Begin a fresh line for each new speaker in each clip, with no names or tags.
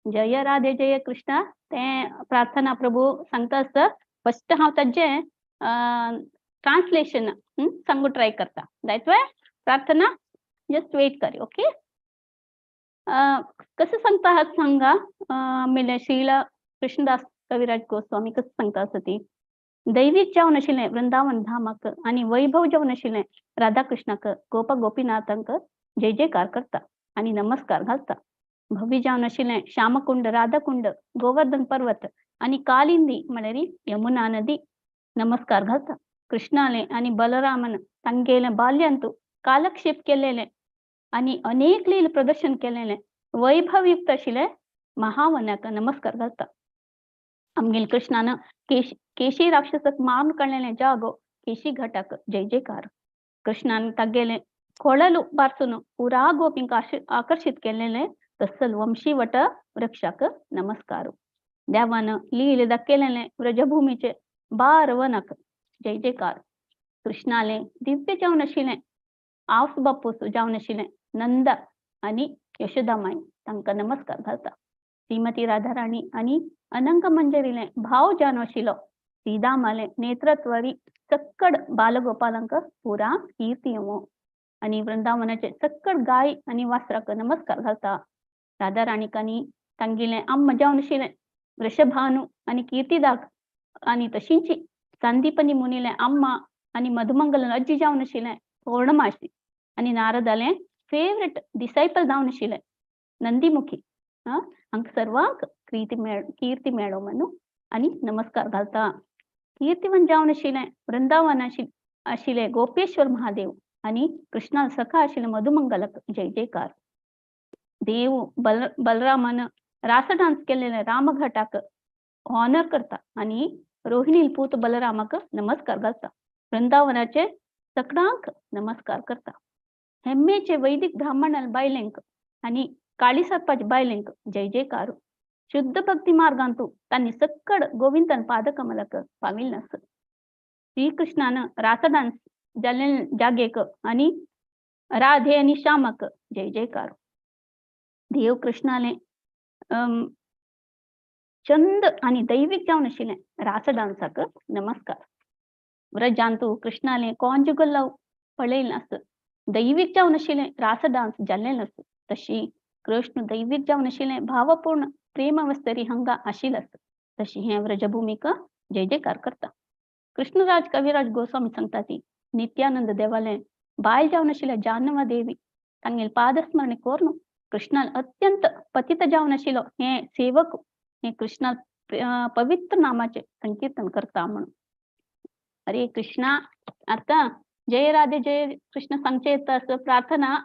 जय राधे जय कृष्णा तें प्रार्थना प्रभू सांगता आसता. फस्ट हांव ताजें ट्रान्सलेशन सांगू ट्राय करता. जायत वे प्रार्थना जस्ट वेट कर. ओके, कसं सांगता आहात सांगा. आमगेले श्रीला कृष्णदास कविराज गोस्वामी कसं सांगता आसा ती. दैवीक जावन आशिल्लें वृंदावन धामाक आनी वैभव जावन आशिल्लें राधाकृष्णाक गोप गोपीनाथांक जय जयकार करता आनी नमस्कार घालता. भव्य जावन आशिल्लें श्यामकुंड राधाकुंड गोवर्धन पर्वत आनी कालिंदी म्हळ्यार यमुना नदी नमस्कार घालता. कृष्णाले आनी बलरामन तांगेले बाल्यांतु कालक्षेप केलेले आनी अनेक लील प्रदर्शन केलेले वैभवयुक्त आशिल्ले महावनाक नमस्कार घालता. आमगेले कृष्णान केशी राक्षसक मारून काडलेले जागो केशी घाटाक जय जयकार. कृष्णान तागेले ಕೊಳಲು ಬಾರ್ಸುನು ಪೂರಾ ಗೋಪಿಂक आकर्षित केलेले तसल वंशीवट वृक्षाक नमस्कार. देवान लील दाखयलेले व्रजभूमीचे बार वनाक जय जयकार. कृष्णाले दिव्य जावन आशिल्लें आवस बापूस जावन आशिल्लें नंदा आनी यशोदामाई तांकां नमस्कार घालता. श्रीमती राधाराणी आनी अनंग मंजरीले भाव जावन आशिल्लो श्रीदामाले नेतृत्वारी सक्कड बालगोपालांक पुरा कीर्ती येवो आनी वृंदावनाचे सक्कड गाय आनी वासराक नमस्कार घालता. राधाराणीक आनी तांगेलें अम्मा जावन आशिल्लें वृषभानु आनी कीर्तिदाक आनी तशींची संदीपनी मुनीले अम्मा आनी मधुमंगल अज्जी जावन आशिल्लें पौर्णमाशी आनी नारदालें फेवरेट डिसायपल जावन आशिल्लें नंदीमुखी हांकां सर्वांक कीर्ती मेळो म्हणून आनी नमस्कार घालता. कीर्तिवन जावन आशिल्लें वृंदावन आशिल्ले गोपेश्वर महादेव आनी कृष्णा सखा आशिल्ले मधुमंगलक जय जयकार. देव बलरामान रास डान्स केलेले रामघाटाक ऑनर करता आनी रोहिणी पूत बलरामाक नमस्कार घालता. वृंदावनाचे सकडांक नमस्कार करता. हेम्मेचे वैदिक ब्राह्मण बायलेंक आनी काळी सर्पाचे बायलेंक जय जयकार. शुद्ध भक्ती मार्गांतु तांणी सक्कड गोविंदन पादकमलक पाविल्लें आसा. श्रीकृष्णान रास डान्स जाल्ले जागेक आनी राधे आनी श्यामक जय जयकार. देव कृष्णाले चंद आनी दैवीक जावन आशिल्लें रास डान्साक नमस्कार. व्रजांतु कृष्णाले कॉन्जुगल लव पळयलें आसा. दैवीक जावन आशिल्लें रास डान्स जाल्लें आसा. तशी कृष्ण दैवीक जावन आशिल्लें भावपूर्ण प्रेमावस्थरी हांगा आशिल्लें आसा. तशी हें व्रजभूमिक जय जयकार करता. कृष्णराज कविराज गोस्वामी सांगता ती नित्यानंद देवाले बायल जावन आशिल्ल्या जाह्नवा देवी तांगेले पादस्मरणे करून कृष्णान अत्यंत पतित जावन आशिल्लो हे सेवक हे कृष्णा पवित्र नामाचे संकीर्तन करता म्हणून. हरे कृष्णा. आता जय राधे जय कृष्ण सांगचे येता असं प्रार्थना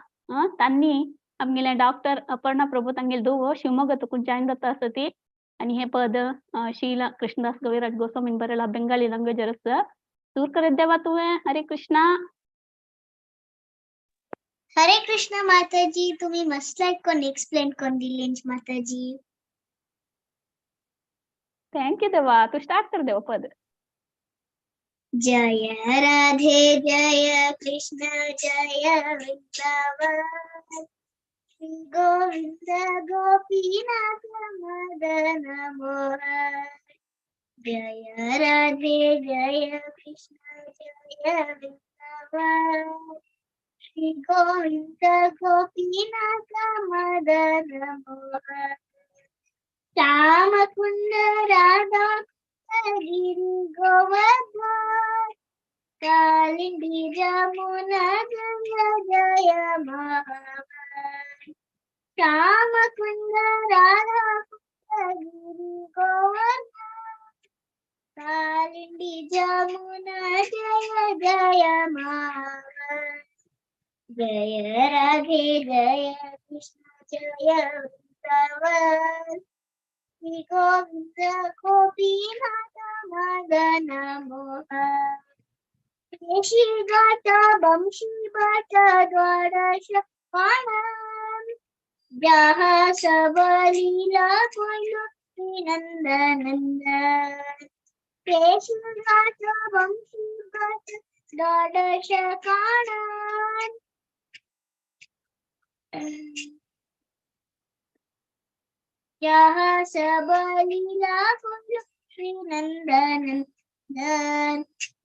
तांनी आमगेले डॉक्टर अपर्णा प्रभू तांगेले धुवो शिवमोग्गा तुकून जॉईन जाता आसा ती आनी हे पद शीला कृष्णदास कविराज गोस्वामीन बरयला बेंगाली लँग्वेजर आसा. सूर करत देवा तुवें. हरे कृष्णा.
हरे कृष्ण माताजी, तुम्ही मस्त लायक कोण एक्सप्लेन करून दिली माताजी.
Thank you देवा. तू स्टार्ट कर देवा पद.
जय राधे जय कृष्ण जय वृंदावन श्री गोविंद गोपीनाथ मदन मोहन. जय राधे जय कृष्ण जय वृंदावन श्री गोविंद गोपीनाथ मदन मोहन. श्याम कुंड राधा गिरी गोवर्धन कालिंदी जमुना गंगा जय महावन. श्याम कुंड राधा कुंड गिरी गोवर्धन कालिंदी जमुना जय जय महावन. जय राधे जय कृष्ण जय वृंदावन श्री गोविंद गोपीनाथ मदन मोहन. केशी घाट बंशी बाट द्वारश पाणम जहाँ सब लीला कोइलो नंद नंदन. केशी घाट बंशी बाट द्वादश कानन. जहाँ सब लीला कुल श्री नंदनंदन।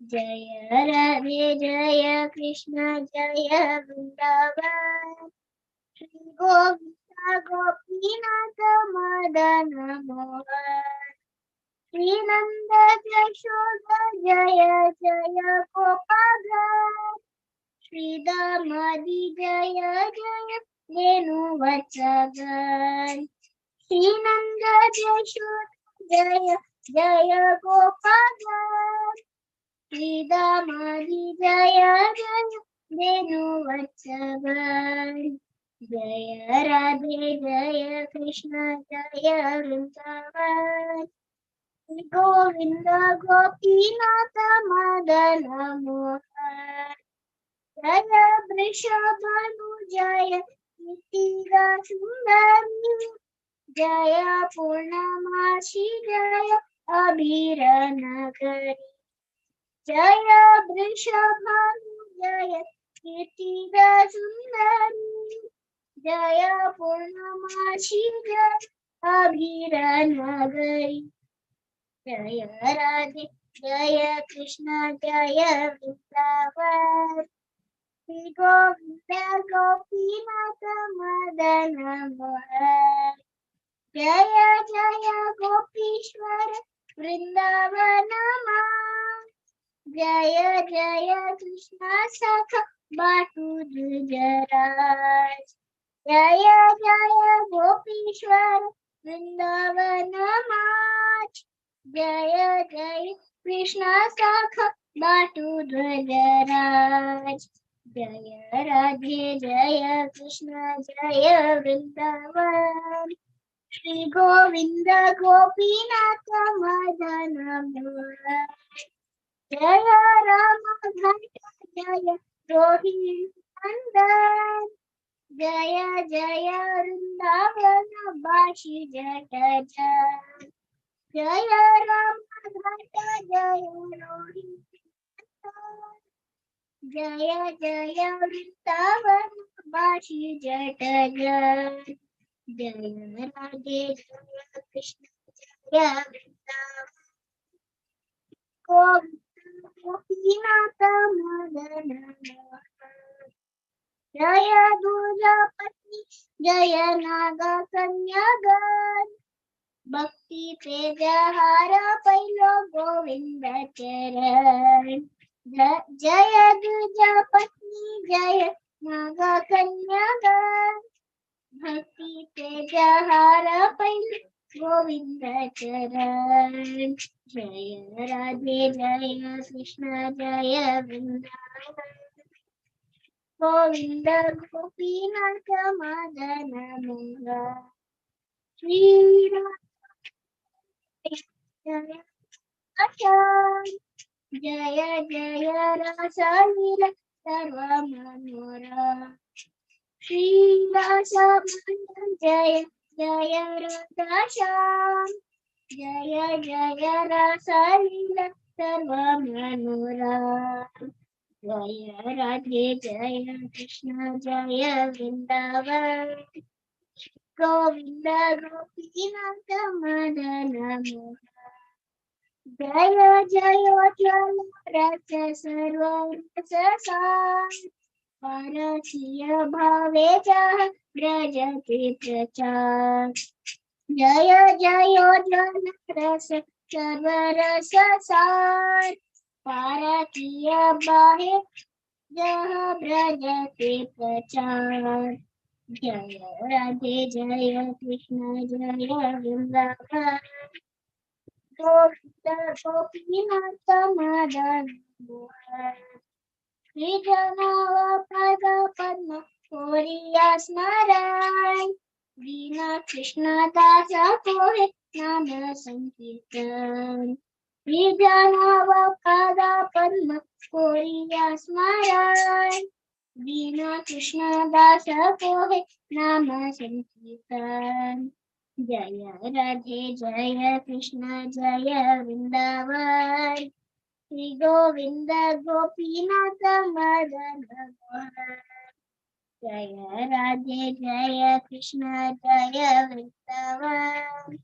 जय राधे जय कृष्ण जय वृंदावन। श्री गोविंद गोपीनाथ मदन मोहन। श्री नंद यशोदा जय जय गोपाल। श्री दामादि जय जय वेणुवत्सगण। श्री नंद यशोदा जय जय गोपाल। श्री दामादि जय जय वेणुवत्सगण। जय राधे जय कृष्ण जय वृंदावन। गोविंद गोपीनाथ मदन मोहन। जय वृषभानु जय कीर्तिदा सुंदरी। जय पूर्णमासी जय अभीर नगरी। जय वृषभानु जय कीर्तिदा सुंदरी। जय पूर्णमासी जय अभीर नगरी। जय राधे जय कृष्ण जय वृंदावन। श्री गोविंद गोपीनाथ मदन मोहन। जय जय गोपीश्वर वृंदावन जय जय कृष्ण सखा बाटू द्विजराज। जय जय गोपीश्वर वृंदावन माच। जय जय कृष्ण सखा बाटू ध्वजराज। जय राधे जय कृष्ण जय वृंदावन। श्री गोविंद गोपीनाथ मदन मोहन। जय राम घंट जय रोहिणी नंदन। जय जय वृंदावन बाशी जट जय। जय राम घंट जय रोहिणी नंदन। जय जय वृंदावन बाशी जट जय। जय राधे जय कृष्ण जय वृंदावन। गोविंद गोपीनाथ मदन मोहन। जय दुर्गापति जय नागा कन्यागण। भक्ति तेजहार पैलो गोविंद चरण। जय दुर्गापत्नी जय नागा कन्यागण। भक्ति तेजहार पैलो गोविंद चरण। जय राधे जय कृष्ण जय वृंदावन। गोविंद गोपीनाथ मदन मोहन। श्री जय जय जय रसलीला सर्व मनोरम। श्री रास जय जय राधा श्याम। जय जय रसलीला सर्व मनोरम। जय राधे जय कृष्ण जय वृंदावन। गोविंद गोपीनाथ मदन मोहन। जय जय चल रस सर्व रस सार। पारसीय भावे जह ब्रजते प्रचार। जय जय जल रस सर्व रस सार। पारकीय बाहे जह ब्रजते प्रचार। जय राधे जय कृष्ण जय वृंदावन। गोविंद गोपीनाथ मदन मोहन। श्री जनाव पद पद्म कोरिया स्मरण। दीना कृष्ण दास कोहे नाम संकीर्तन। श्री जनाव पद पद्म कोरिया स्मरण। दीना कृष्ण दास कोहे नाम संकीर्तन। जय राधे जय कृष्ण जय वृंदावन। श्री गोविंद गोपीनाथ मदन मोहन। जय राधे जय कृष्ण जय वृंदावन,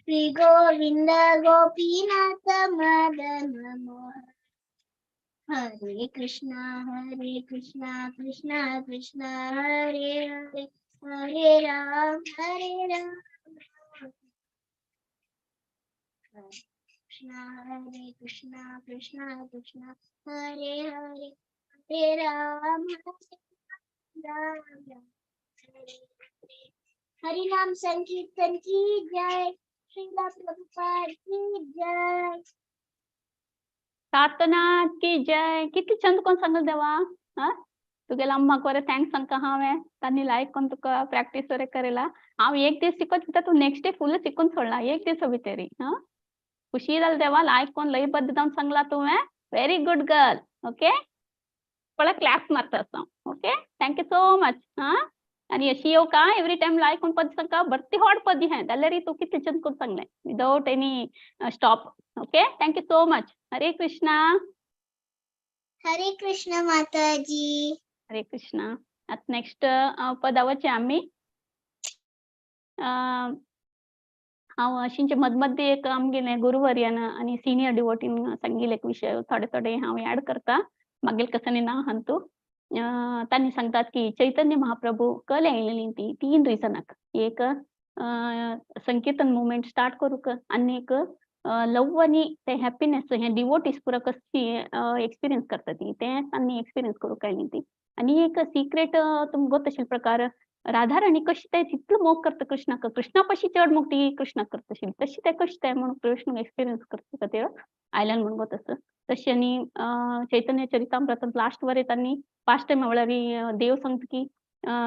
श्री गोविंद गोपीनाथ मदन मोहन। हरे कृष्णा हरे कृष्णा कृष्णा कृष्णा हरे हरे, हरे राम हरे राम कृष्णा हरे कृष्णा कृष्णा कृष्णा हरे हरे, हरे राम हरे राम राम हरे हरे। हरिनाम संकीर्तन की जय, श्रीला प्रभुपाद की जय।
सातनाथ की जय। कितली चंद कोण सांगल देवा, हा तुगेला अम्माक बरें thanks सांगता हांवें, तांणी लायक कोण तुका प्रॅक्टीस बरें करेला। हांव एक दीस शिकत दिता, तूं नेक्स्ट डे फुल शिकून सोडला एक दिसा भितरी। हा खुशी जाल देवा, लायक कोण लयबद्ध जावन सांगला तुवें। Very good girl. ओके, पळय क्लॅप्स मारता आसा। Okay, thank you so much. हा आनी अशी येवका एवरी टायम लायक कोण पद सांगता, बरती होड पद हें जाल्यार तूं कितले चंद कोण सांगलें without any stop. Okay, thank you so much. Hare Krishna.
Hare Krishna Mataji.
Hare Krishna. आतां नेक्स्ट पदावचे आमी हांव अशींचे मदमद्दे एक आमगेले गुरुवर्यान आनी सिनियर डिवोटीन सांगिल्ले एक विशय थोडे थोडे हांव ऍड करता, मागीर कसनी ना हंतू। तांणी सांगतात की चैतन्य महाप्रभू कल आयलेली ती तीन रिजनाक, एक संकीर्तन मुवमेंट स्टार्ट करूंक आनी एक लव आनी ते हॅपीनेस हे डिवोटीज पुरा कशी एक्सपिरियन्स करता ती तें तांणी एक्सपिरियन्स करूंक आयली ती। आनी एक सिक्रेट तुमकां गोत आशिल्ले प्रकार राधाराणी कशी ते तितलो मोग करता कृष्णाक, कृष्णा पशी चड मोग ती कृष्णाक करता आशिल्ली, तशी ते कशें ते म्हणून कृष्ण एक्सपिरियन्स करता खातीर आयल्यान म्हणून गोत आसा। तशें आनी चैतन्य चरितामृतांत लास्ट वरे तांणी पास्ट टायम म्हळ्यार देव सांगता की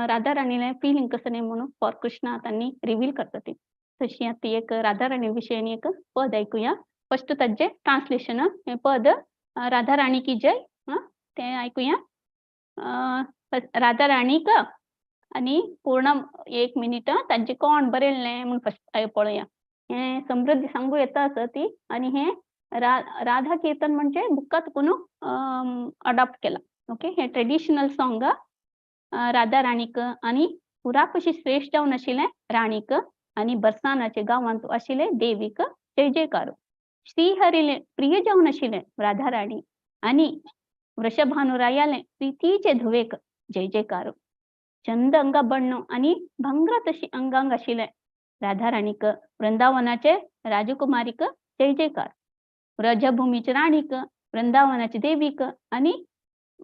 राधाराणीलें फिलींग कसं न्ही म्हणून फॉर कृष्णा तांणी रिवील करता ती। तशी आतां एक राधाराणी विशय आनी एक पद आयकुया। फस्ट ताजें ट्रान्सलेशन हें पद राधाराणी की जय, तें आयकुया। राधाराणीक आनी पूर्ण एक मिनीट तांचे कोण बरयल्लें म्हूण फस्ट पळोवया। हें समृद्धी सांगू येता आसा ती। आनी हें राधा कीर्तन म्हणजे बुकात कोण अडॉप्ट केला। ओके, हें ट्रेडिशनल सॉंग राधा राणीक आनी पुरा कशी श्रेष्ठ जावन आशिल्लें राणीक आनी बरसानाचे गांवांत आशिल्ले देवीक जय जयकार। श्रीहरिले प्रिय जावन आशिल्लें राधा राणी आनी वृषभानुरायाले प्रीतीचे धुवेक जय जयकार। चंद अंगा बण्णो आनी भांगरा तशी अंगांग आशिल्लें राधा राणीक वृंदावनाचे राजकुमारीक जय जयकार। व्रजभूमीचे राणीक वृंदावनाचे देवीक आनी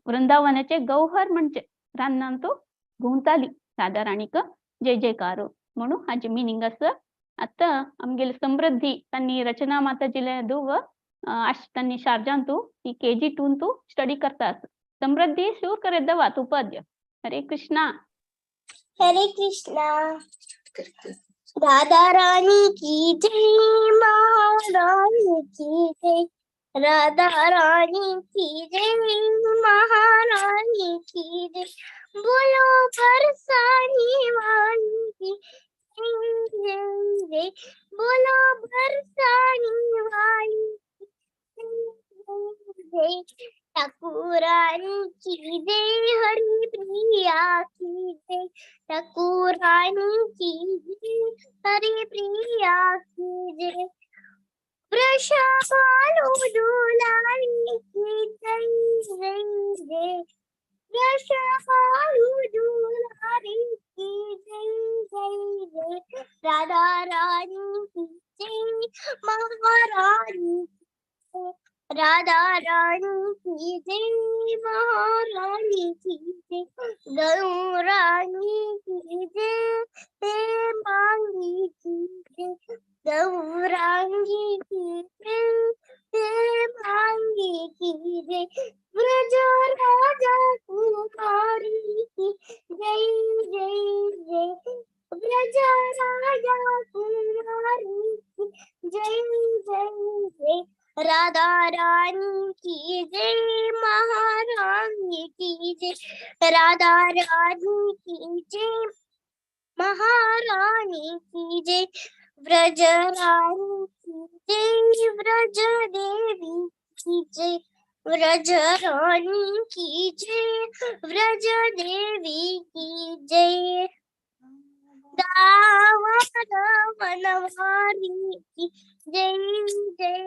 वृंदावनाचे गौहर म्हणजे रानांत घुंवताली राधा राणीक जय जयकार म्हणून हाचे मिनींग आसा। आतां आमगेली समृद्धी तांणी रचना माताजीले धुव तांणी शारजांतू ही केजी टून तू स्टडी करता आसा। समृद्धी शूर करे दवा तूं पद्य। हरे कृष्णा.
हरे कृष्णा. राधा रानी की जय, महारानी की जय, राधा रानी की जय, महारानी की जय, बोलो बरसानी वाली की जय जय, बोलो बरसानी वाली की जय जय, ठाकुरानी की जय, हरि प्रिया की जय, ठाकुरानी की जय, हरि प्रिया की जय, वृषभानु दुलारी की जय जय जय, वृषभानु दुलारी की जय जय जय, राधा रानी की जय, महारानी की जय, राधा रानी की जय, महारानी की जय, गौ रानी की जय, मांगी की जय, गौरांगी की जय, मांगी की जय, ब्रज राजा कुमारी की जय जय जय, ब्रज राजा कुमारी की जय जय जय, राधा रानी की जय, महारानी की जय, राधा रानी की जय, महारानी की जय, व्रज रानी की जय, व्रज देवी की जय, व्रज रानी की जय, व्रज देवी की जय। दामोदर वनवारी की जय जय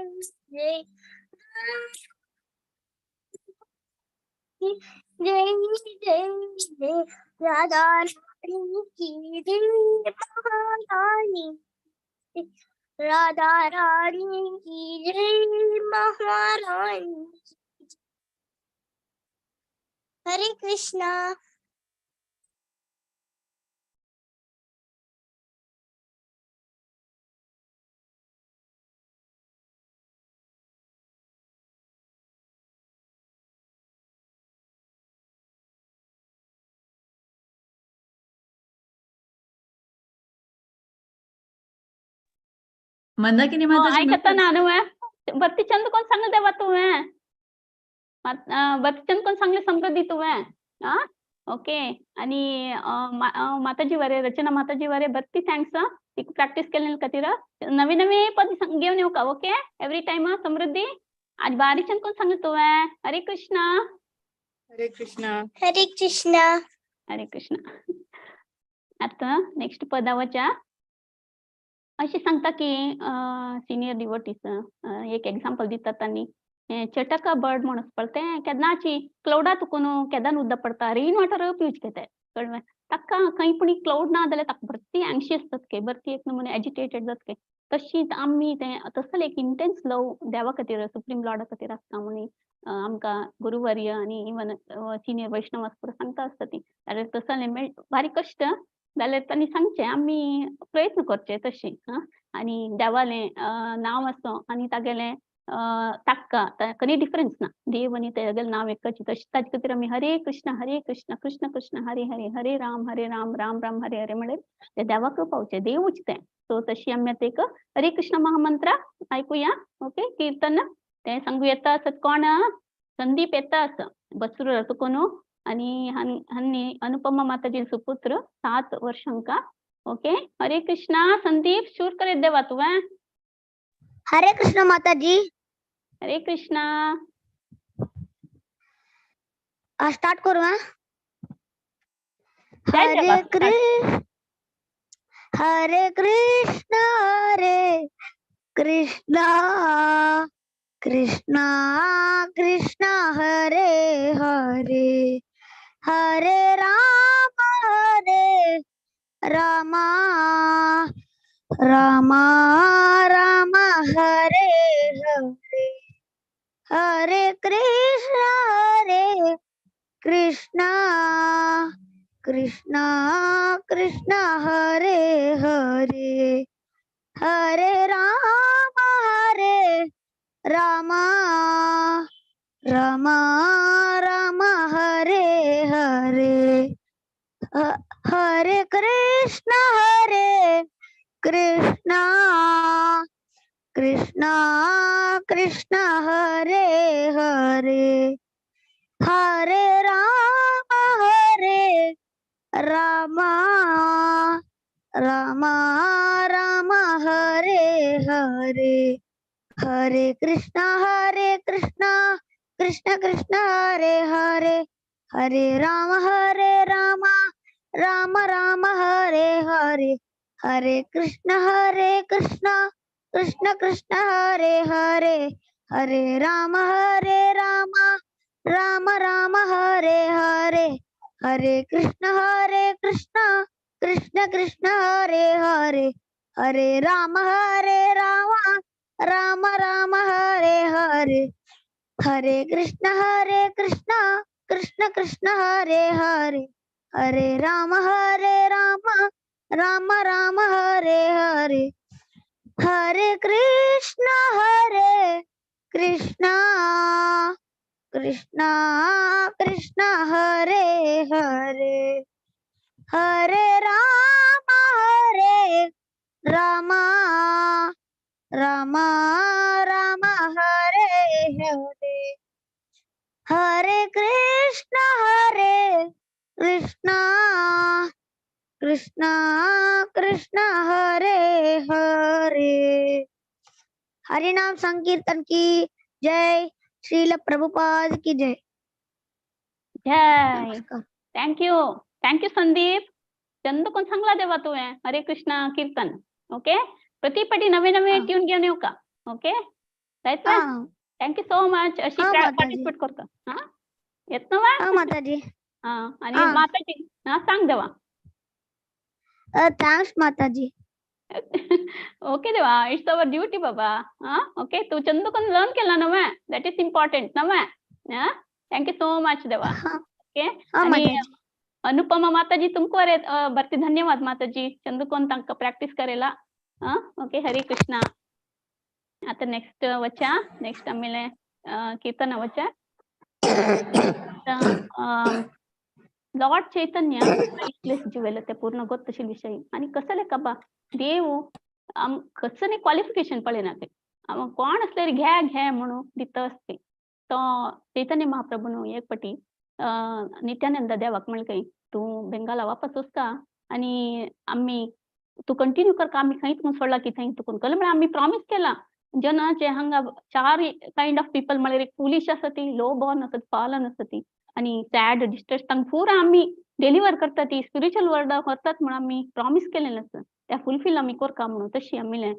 जय, जय जय जय। राधा रानी की जय, महारानी, राधा रानी की जय, महारानी। हरे कृष्णा।
मंदाकिनी माताजी
ऐकता ना बत्ती चंद कोण सांगले देवा तुवें, बत्ती चंद कोण सांगले समृद्धी तुवें। आ ओके। आणि माताजी वरे रचना माताजी वरे बत्ती thanks. तिक प्रॅक्टिस केलेले खातीर नवे नवे पद घेवन येवका। ओके एवरी टाइम समृद्धी। आज बारीक चंद कोण सांगले तुवें? हरे कृष्णा।
हरे कृष्णा।
हरे कृष्णा।
हरे कृष्णा। आता नेक्स्ट पदावच्या अशें सांगता की सिनियर डिवोटीस एक एग्जाम्पल दितात आनी चटका बर्ड म्हणून पळय तें केन्नाची क्लावडा तुकून केदान उदक पडता, रेन वॉटर पिवचें तें कळ्ळें। ताका खंय पूण क्लावड ना जाल्यार ताका भरती एंक्शियस जाता, भरती एक नमुने एजिटेटेड जाता। तशीच आमी तें तसले एक इंटेन्स लव देवा खातीर सुप्रीम लॉर्डा खातीर आसता म्हणून आमकां गुरुवर्य आनी इवन सिनियर वैष्णव सांगता आसता ती। जाल्यार तसलें बारीक कश्ट जाल्यार तांणी सांगचें आमी प्रयत्न करचे तशें। हां आनी देवालें नांव आसूं आनी तागेलें ताक्का कनी डिफरन्स ना, देव आनी तागेलें नांव एकच। तशें ताजे खातीर आमी हरे कृष्ण हरे कृष्ण कृष्ण कृष्ण हरे हरे हरे राम राम राम हरे हरे म्हणल्यार ते देवाक पावचें, देवूच तें। सो तशी आमी आतां एक हरे कृष्ण महामंत्र आयकुया। ओके कीर्तन तें सांगू येता आसत कोण? संदीप येता आसा बसरूर तुकोन आणि हन्नी अनुपमा माताजी सुपुत्र 7 वर्षांका। ओके हरे कृष्णा। संदीप शूर करे देवा तुवें।
हरे कृष्ण माताजी।
हरे कृष्णा।
स्टार्ट करू। हरे कृष्ण हरे कृष्ण हरे कृष्ण कृष्ण कृष्ण हरे हरे हरे राम हरे राम राम राम हरे हरे हरे कृष्ण हरे कृष्ण कृष्ण कृष्ण हरे हरे हरे राम हरे राम राम राम हरे हरे हरे कृष्ण हरे कृष्ण कृष्ण कृष्ण हरे हरे हरे राम हरे राम राम राम हरे हरे हरे कृष्ण कृष्ण कृष्ण हरे हरे हरे राम राम राम हरे हरे हरे कृष्ण कृष्ण कृष्ण हरे हरे हरे राम राम राम हरे हरे हरे कृष्ण कृष्ण कृष्ण हरे हरे हरे राम राम राम हरे हरे हरे कृष्ण कृष्ण कृष्ण हरे हरे हरे राम राम राम हरे हरे हरे कृष्ण कृष्ण कृष्ण हरे हरे हरे राम राम राम हरे हरे हरे कृष्ण कृष्ण कृष्ण हरे हरे। हरि नाम संकीर्तन की जय।
श्रील प्रभुपाद की जय.
जय.
नमस्कार.
Thank you, thank you Sandeep. Chand कोण सांगला देवा तुवें हरे कृष्णा कीर्तन. ओके, प्रति पटी नवे नवे
हा.
ट्यून घेवन येवका. ओके, जायत.
हा.
Thank you so much. अशी
हा, माताजी.
पार्टिसिपेट करता. हा, येत ना वा?
हा माताजी.
हा, आणि
हा.
माताजी, हा सांग देवा.
Thanks माताजी.
ओके देवा, it's our duty बाबा. हा, ओके, तू चंद कोण लर्न केला नव्हे, that is important नव्हे. हा, thank you so much देवा.
हा.
ओके.
हा
आणि
माताजी.
अनुपमा माताजी, तुमको अरे भरती धन्यवाद माताजी, चंदकोन तांका प्रॅक्टिस करेला. हा, ओके, हरे कृष्णा. आता नेक्स्ट वचा, नेक्स्ट आम्हाला कीर्तन वचा. लॉर्ड चैतन्य प्लेस जुवेल ते पूर्ण गोत्तशील विषय आणि कसले कबा देव आम कसं क्वालिफिकेशन पळयना ते आम कोण असल्यार घ्या घ्या म्हणून दिता असते. तो चैतन्य महाप्रभून एक पटी नित्यानंद देवाक म्हणले काही तूं बेंगाला वापस वचता आणि आम्ही तूं कंटिन्यू कर का, आम्ही खंय तुका सोडला की थंय तुका कळलें म्हळ्यार आमी प्रॉमीस केला. जनाचे हांगा चार काइंड ऑफ पीपल म्हळ्यार एक फुलिश आसा ती, लो बॉर्न आसा, फालन आसा ती आणि सॅड डिस्ट्रेस, तांकां पुरा आमी डिलिव्हर करता ती स्पिरिच्युअल वर्ल्डाक व्हरतात म्हणून आमी प्रॉमीस केलेलें आसा, त्या फुलफील आमी करता म्हणून. तशी आमी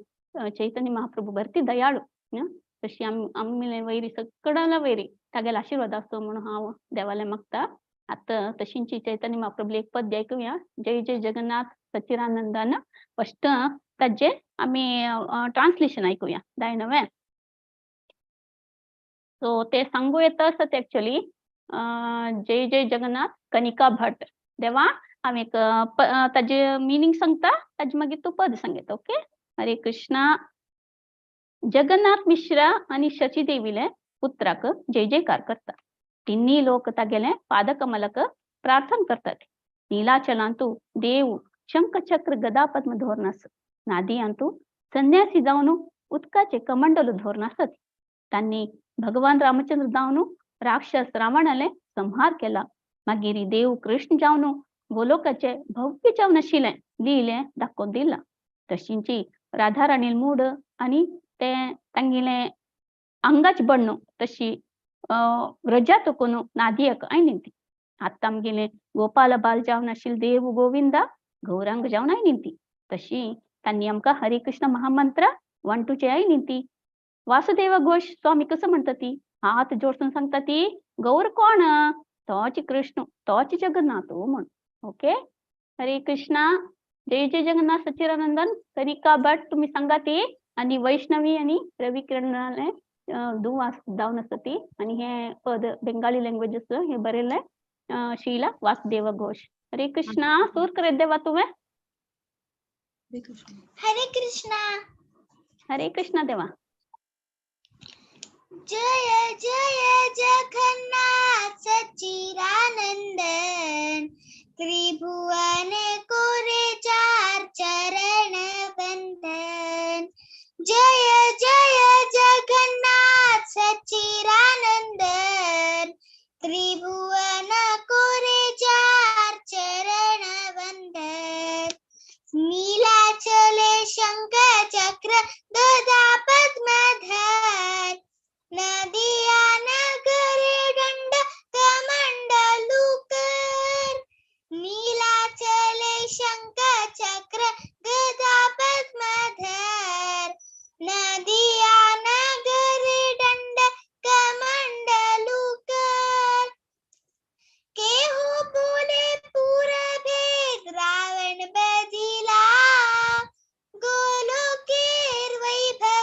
चैतन्य महाप्रभू भरती दयाळू न्हू, तशी आमले वैरी सगळ्याला वैरी तागेलो आशीर्वाद आसो म्हणून हांव देवाले मागता. आतां तशींची चैतन्य महाप्रभू एक पद्य ऐकूया. जय जय जगन्नाथ सच्चिदानंदान. फस्ट ताजे आमी ट्रान्सलेशन ऐकूया, जाय न्हय? सो ते सांगू येता आसत एक्चुअली. जय जय जगन्नाथ कनिका भट देवा, हांव एक ताजे मिनींग सांगता, ताजे मागीर तूं पद सांगता. ओके, हरे कृष्णा. जगन्नाथ मिश्रा आणि शचीदेवीले पुत्राक जय जयकार करता. तिन्ही लोक तागेले पादकमलक प्रार्थना करतात. नीलाचलांतु देव शंखचक्र गदा पद्म धोरणास, नादियांतु संन्यासी जावन उदकाचे कमंडल धोरण आसत. तांणी भगवान रामचंद्र जावन राक्षस रावणाले संहार केला. मागीर देव कृष्ण जावन गोलोकाचे भव्य जावन आशिल्लें लिहिले दाखोवन दिला. तशींची राधाराणील मूड आणि ते तांगेले अंगाच बण्णू तशी व्रजा तकून नादियक आयली ती. आतां आमगेले गोपाल बाल जावन आशिल्ले देव गोविंदा गौरांग जावन आयली ती. तशी तांणी आमकां हरे कृष्ण महामंत्र 1 2 चे आयली ती. वासुदेव घोष स्वामी कसं म्हणटा ती हात जोडसून सांगता ती गौर कोण, तोच कृष्ण, तोच जगन्नाथ म्हणून. ओके, हरे कृष्णा. जय जय जगन्नाथ सच्चिदानंदन. कनिका भट तुम्ही सांगा ती आणि वैष्णवी आणि रवी किरणाले दुवास जावन आसा ती. आणि हे पद बेंगाली लँग्वेज आसा, हे बरयलें शीला वासुदेव घोष. हरे कृष्णा. सूर करत देवा तुवें.
हरे कृष्णा.
हरे कृष्णा देवा.
जय जय जगन्नाथ सच्चिदानंदन, त्रिभुवन कोरे चार चरण बंधन. जय जय जगन्नाथ सच्चिदानंदन, त्रिभुवन कोरे चार चरण बंधन. नीलाचले शंख चक्र गदा पद्मधर, नदिया नगरे दंड कमंडलूकर. नीलाचले शंख चक्र गदा पद्मधर, नदिया नगरे दंड कमंडलूकर. केहू बोले पूर भेद रावण बदिला, गोलोकेर वैभव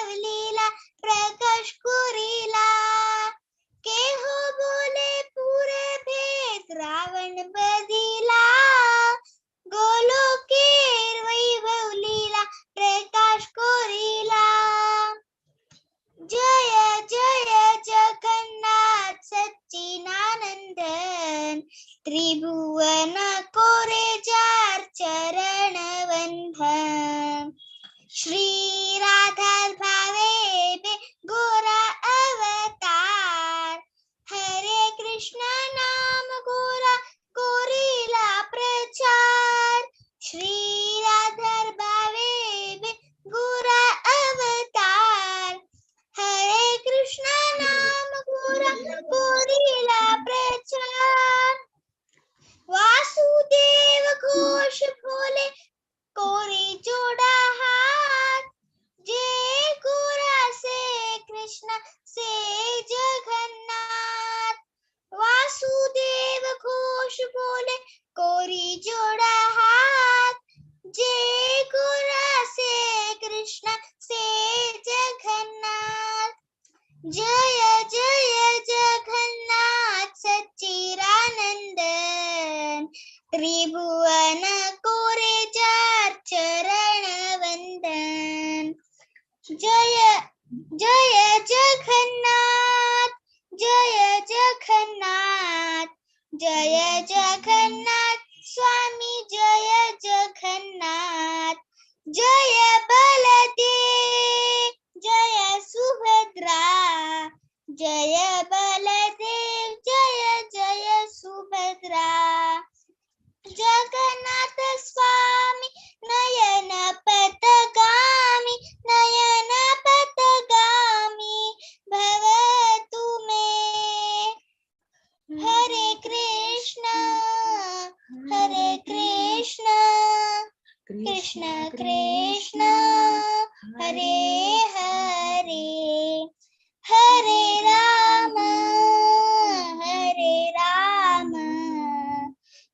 से जगन्नाथ। वासुदेव घोष बोले कोरी जोड़ा हाथ, जय गोरा से कृष्ण से जगन्नाथ। जय जय जगन्नाथ सच्चिदानंदन, त्रिभुवन कोरे जार चरण वंदन। जय जय जगन्नाथ जय जगन्नाथ जय जगन्नाथ स्वामी जय जगन्नाथ। जय बलदेव जय सुभद्रा, जय बलदेव जय जय सुभद्रा। जगन्नाथ स्वामी नयन पथगामी, नयन पथगामी भवतु मे। हरे कृष्ण कृष्ण कृष्ण हरे हरे, हरे राम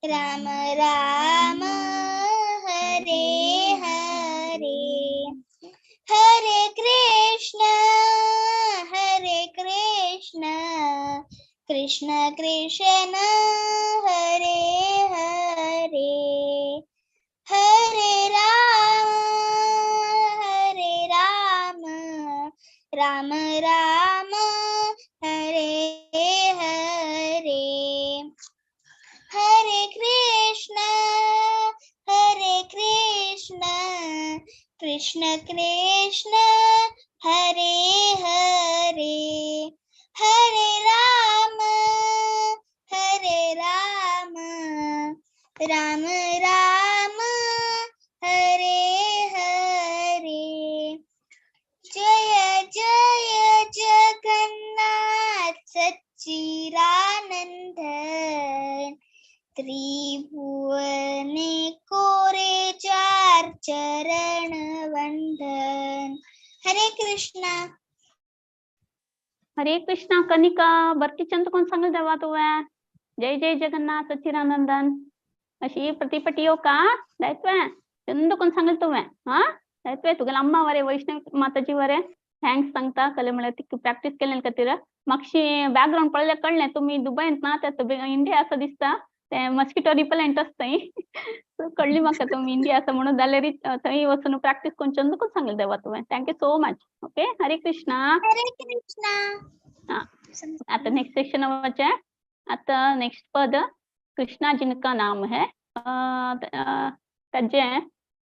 राम राम हरे हरे। हरे कृष्ण कृष्ण कृष्ण हरे हरे, हरे राम राम राम हरे हरे। हरे कृष्ण कृष्ण कृष्ण हरे हरे, हरे राम राम राम हरे हरे। जय जय जगन्नाथ सच्चिदानंद, त्रिभुवने कोरे चार चरण वंदन। हरे कृष्णा।
हरे कृष्णा कनिका बरती चंद कोण सांगल देवा तुवें। जय जय जगन्नाथ सच्चिदानंदन अशी प्रतिपटी येवका दायत्वे चंद कोण सांगल तुवें। हा दायत्वे तुगेले अम्मा वरे वैष्णव माताजी वरे thanks सांगता कले म्हळ्यार ती प्रॅक्टीस केल्ले खातीर। मातशी बॅकग्राऊंड पळयल्यार कळ्ळें तुमी दुबयंत ना ते इंडिया आसा दिसता, ते मस्किटो रिपेलंट आसता थंय, कळ्ळी म्हाका तुमी इंडिया आसा म्हणून जाल्यार थंय वचून प्रॅक्टीस करून चंद कोण सांगलें देवा तुवें। Thank you so much. Okay Hare Krishna.
Hare Krishna.
हा आता नेक्स्ट सेक्शन वचें। आता नेक्स्ट पद कृष्णा जिनका नाम है, ताजें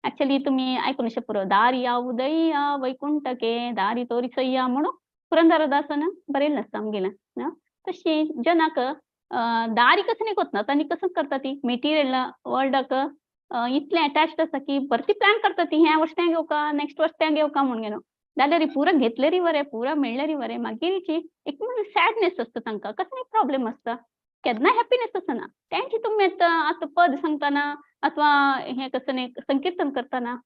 एक्चुअली तुम्ही आयकून अशें पुरो दारी उदया वैकुंठ के दारी तोरिसय्या म्हणून पुरंदरदासान बरयल्लें आसता आमगेलें ना। तशी जनाक दारी कसं न्ही कोतना तांणी कसं करता ती मेटिरियल वर्ल्डाक इतलें अटॅच्ड आसा की भरती प्लॅन करता ती ह्या वर्स तें घेवका नेक्स्ट वर्स तें घेवका म्हूण घेवन जाल्यार पुरा घेतलेरी बरें पुरा मेळ्ळेरी बरें मागीर एक सॅडनेस आसता तांकां, कसलेय प्रॉब्लेम आसता केन्ना हॅपीनेस आसना। तेंची तुमी आतां आतां पद सांगतना अथवा हें कसं न्ही संकीर्तन करतना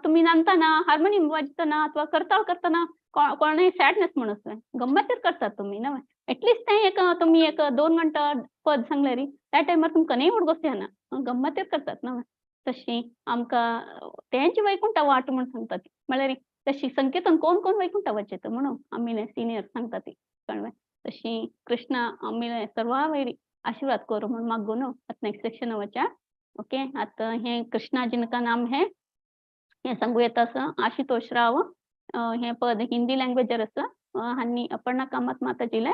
तुमी नांदतना हार्मोनियम वाजतना अथवा करताळ करतना कोणूय सॅडनेस म्हणून आसता गम्मतीर करतात तुमी न्हय। एटलिस्ट तें एक तुमी एक 2 घंटा पद सांगलेरी त्या टायमार तुमकां न्ही उडगोस येना, गम्मतीर करतात न्हय। तशी आमकां तेंची वैकुंठा वाट म्हूण सांगतात म्हळ्यार तशी संकीर्तन कोण कोण वैकुंठा वचेत म्हणून आमी सिनियर सांगता ती कळ्ळें। तशी कृष्णा आमी सर्वा वैरी आशीर्वाद करू म्हूण मागून आतां नेक्स्ट सेक्शन वचा। ओके आतां हें कृष्णा जिनका नाम है हें सांगू येता आसा आशुतोष राव, हें पद हिंदी लँग्वेजार आसा। हांणी अपर्णा कामत माताजीले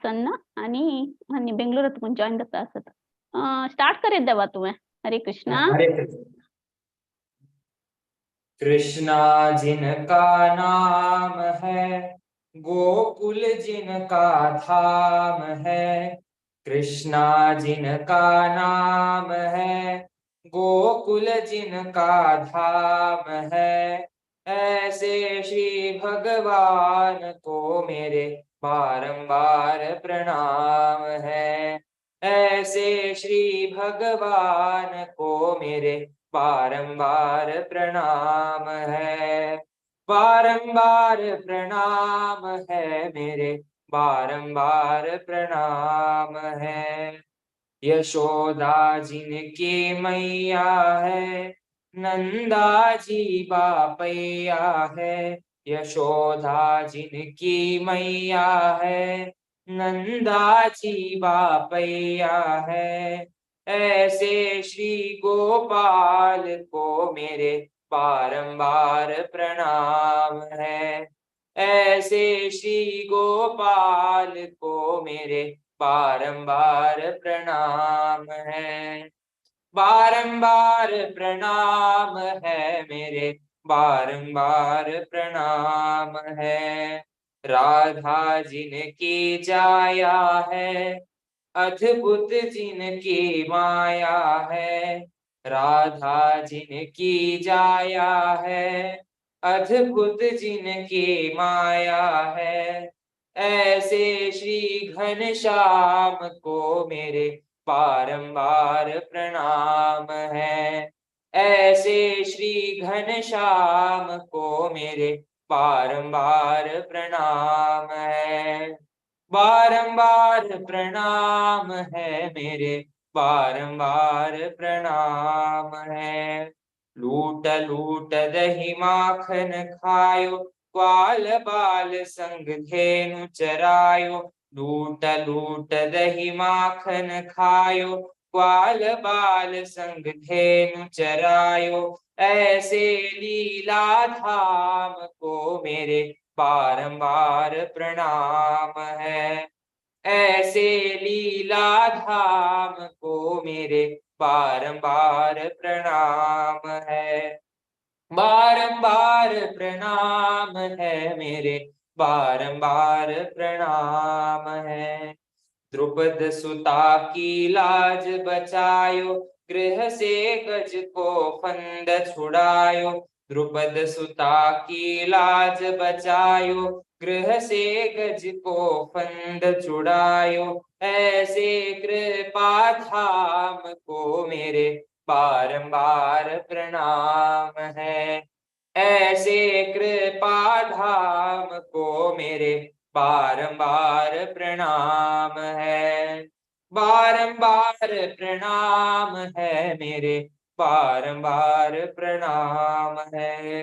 सन्न आनी हांणी बेंगलोरांत जॉईन जाता आसत। स्टार्ट करीत देवा तुवें। हरे कृष्णा।
हरे कृष्णा। कृष्णा जिनका नाम है, गोकुल जिनका धाम है, कृष्णा जिनका नाम है, गोकुल जिनका धाम है, ऐसे श्री भगवान को मेरे बारंबार प्रणाम है, ऐसे श्री भगवान को मेरे बारंबार प्रणाम है। बारंबार प्रणाम है मेरे, बारंबार प्रणाम है। यशोदा जिनकी मैया है, नंदा जी बापैया है। यशोदा जिनकी मैया है, नंदा जी बापैया है। ऐसे श्री गोपाल को मेरे बारंबार प्रणाम है। ऐसे श्री गोपाल को मेरे बारंबार प्रणाम है। बारंबार प्रणाम है मेरे, बारंबार प्रणाम है। राधा जिनकी जाया है, अद्भुत जिनकी माया है। राधा जिनकी जाया है, अद्भुत जिनकी माया है। ऐसे श्री घनश्याम को मेरे बारंबार प्रणाम है। ऐसे श्री घनश्याम को मेरे बारंबार प्रणाम है। बारंबार प्रणाम है मेरे, बारंबार प्रणाम है। लूट लूट दही माखन खायो, ग्वाल बाल संग धेनु चरायो। लूट लूट दही माखन खायो, ग्वाल बाल संग धेनु चरायो। ऐसे लीला धाम को मेरे बारंबार प्रणाम है। ऐसे लीला धाम को मेरे बारंबार प्रणाम है। बारंबार प्रणाम है मेरे, बारंबार प्रणाम है। द्रुपद सुता की लाज बचायो, गृह से गज को फंद छुड़ायो। द्रुपद सुता की लाज बचायो, गृह से गज को फंद छुड़ायो। ऐसे कृपा धाम को मेरे बारंबार प्रणाम है। ऐसे कृपा धाम को मेरे बारंबार प्रणाम है। बारंबार प्रणाम है मेरे, बारंबार प्रणाम है।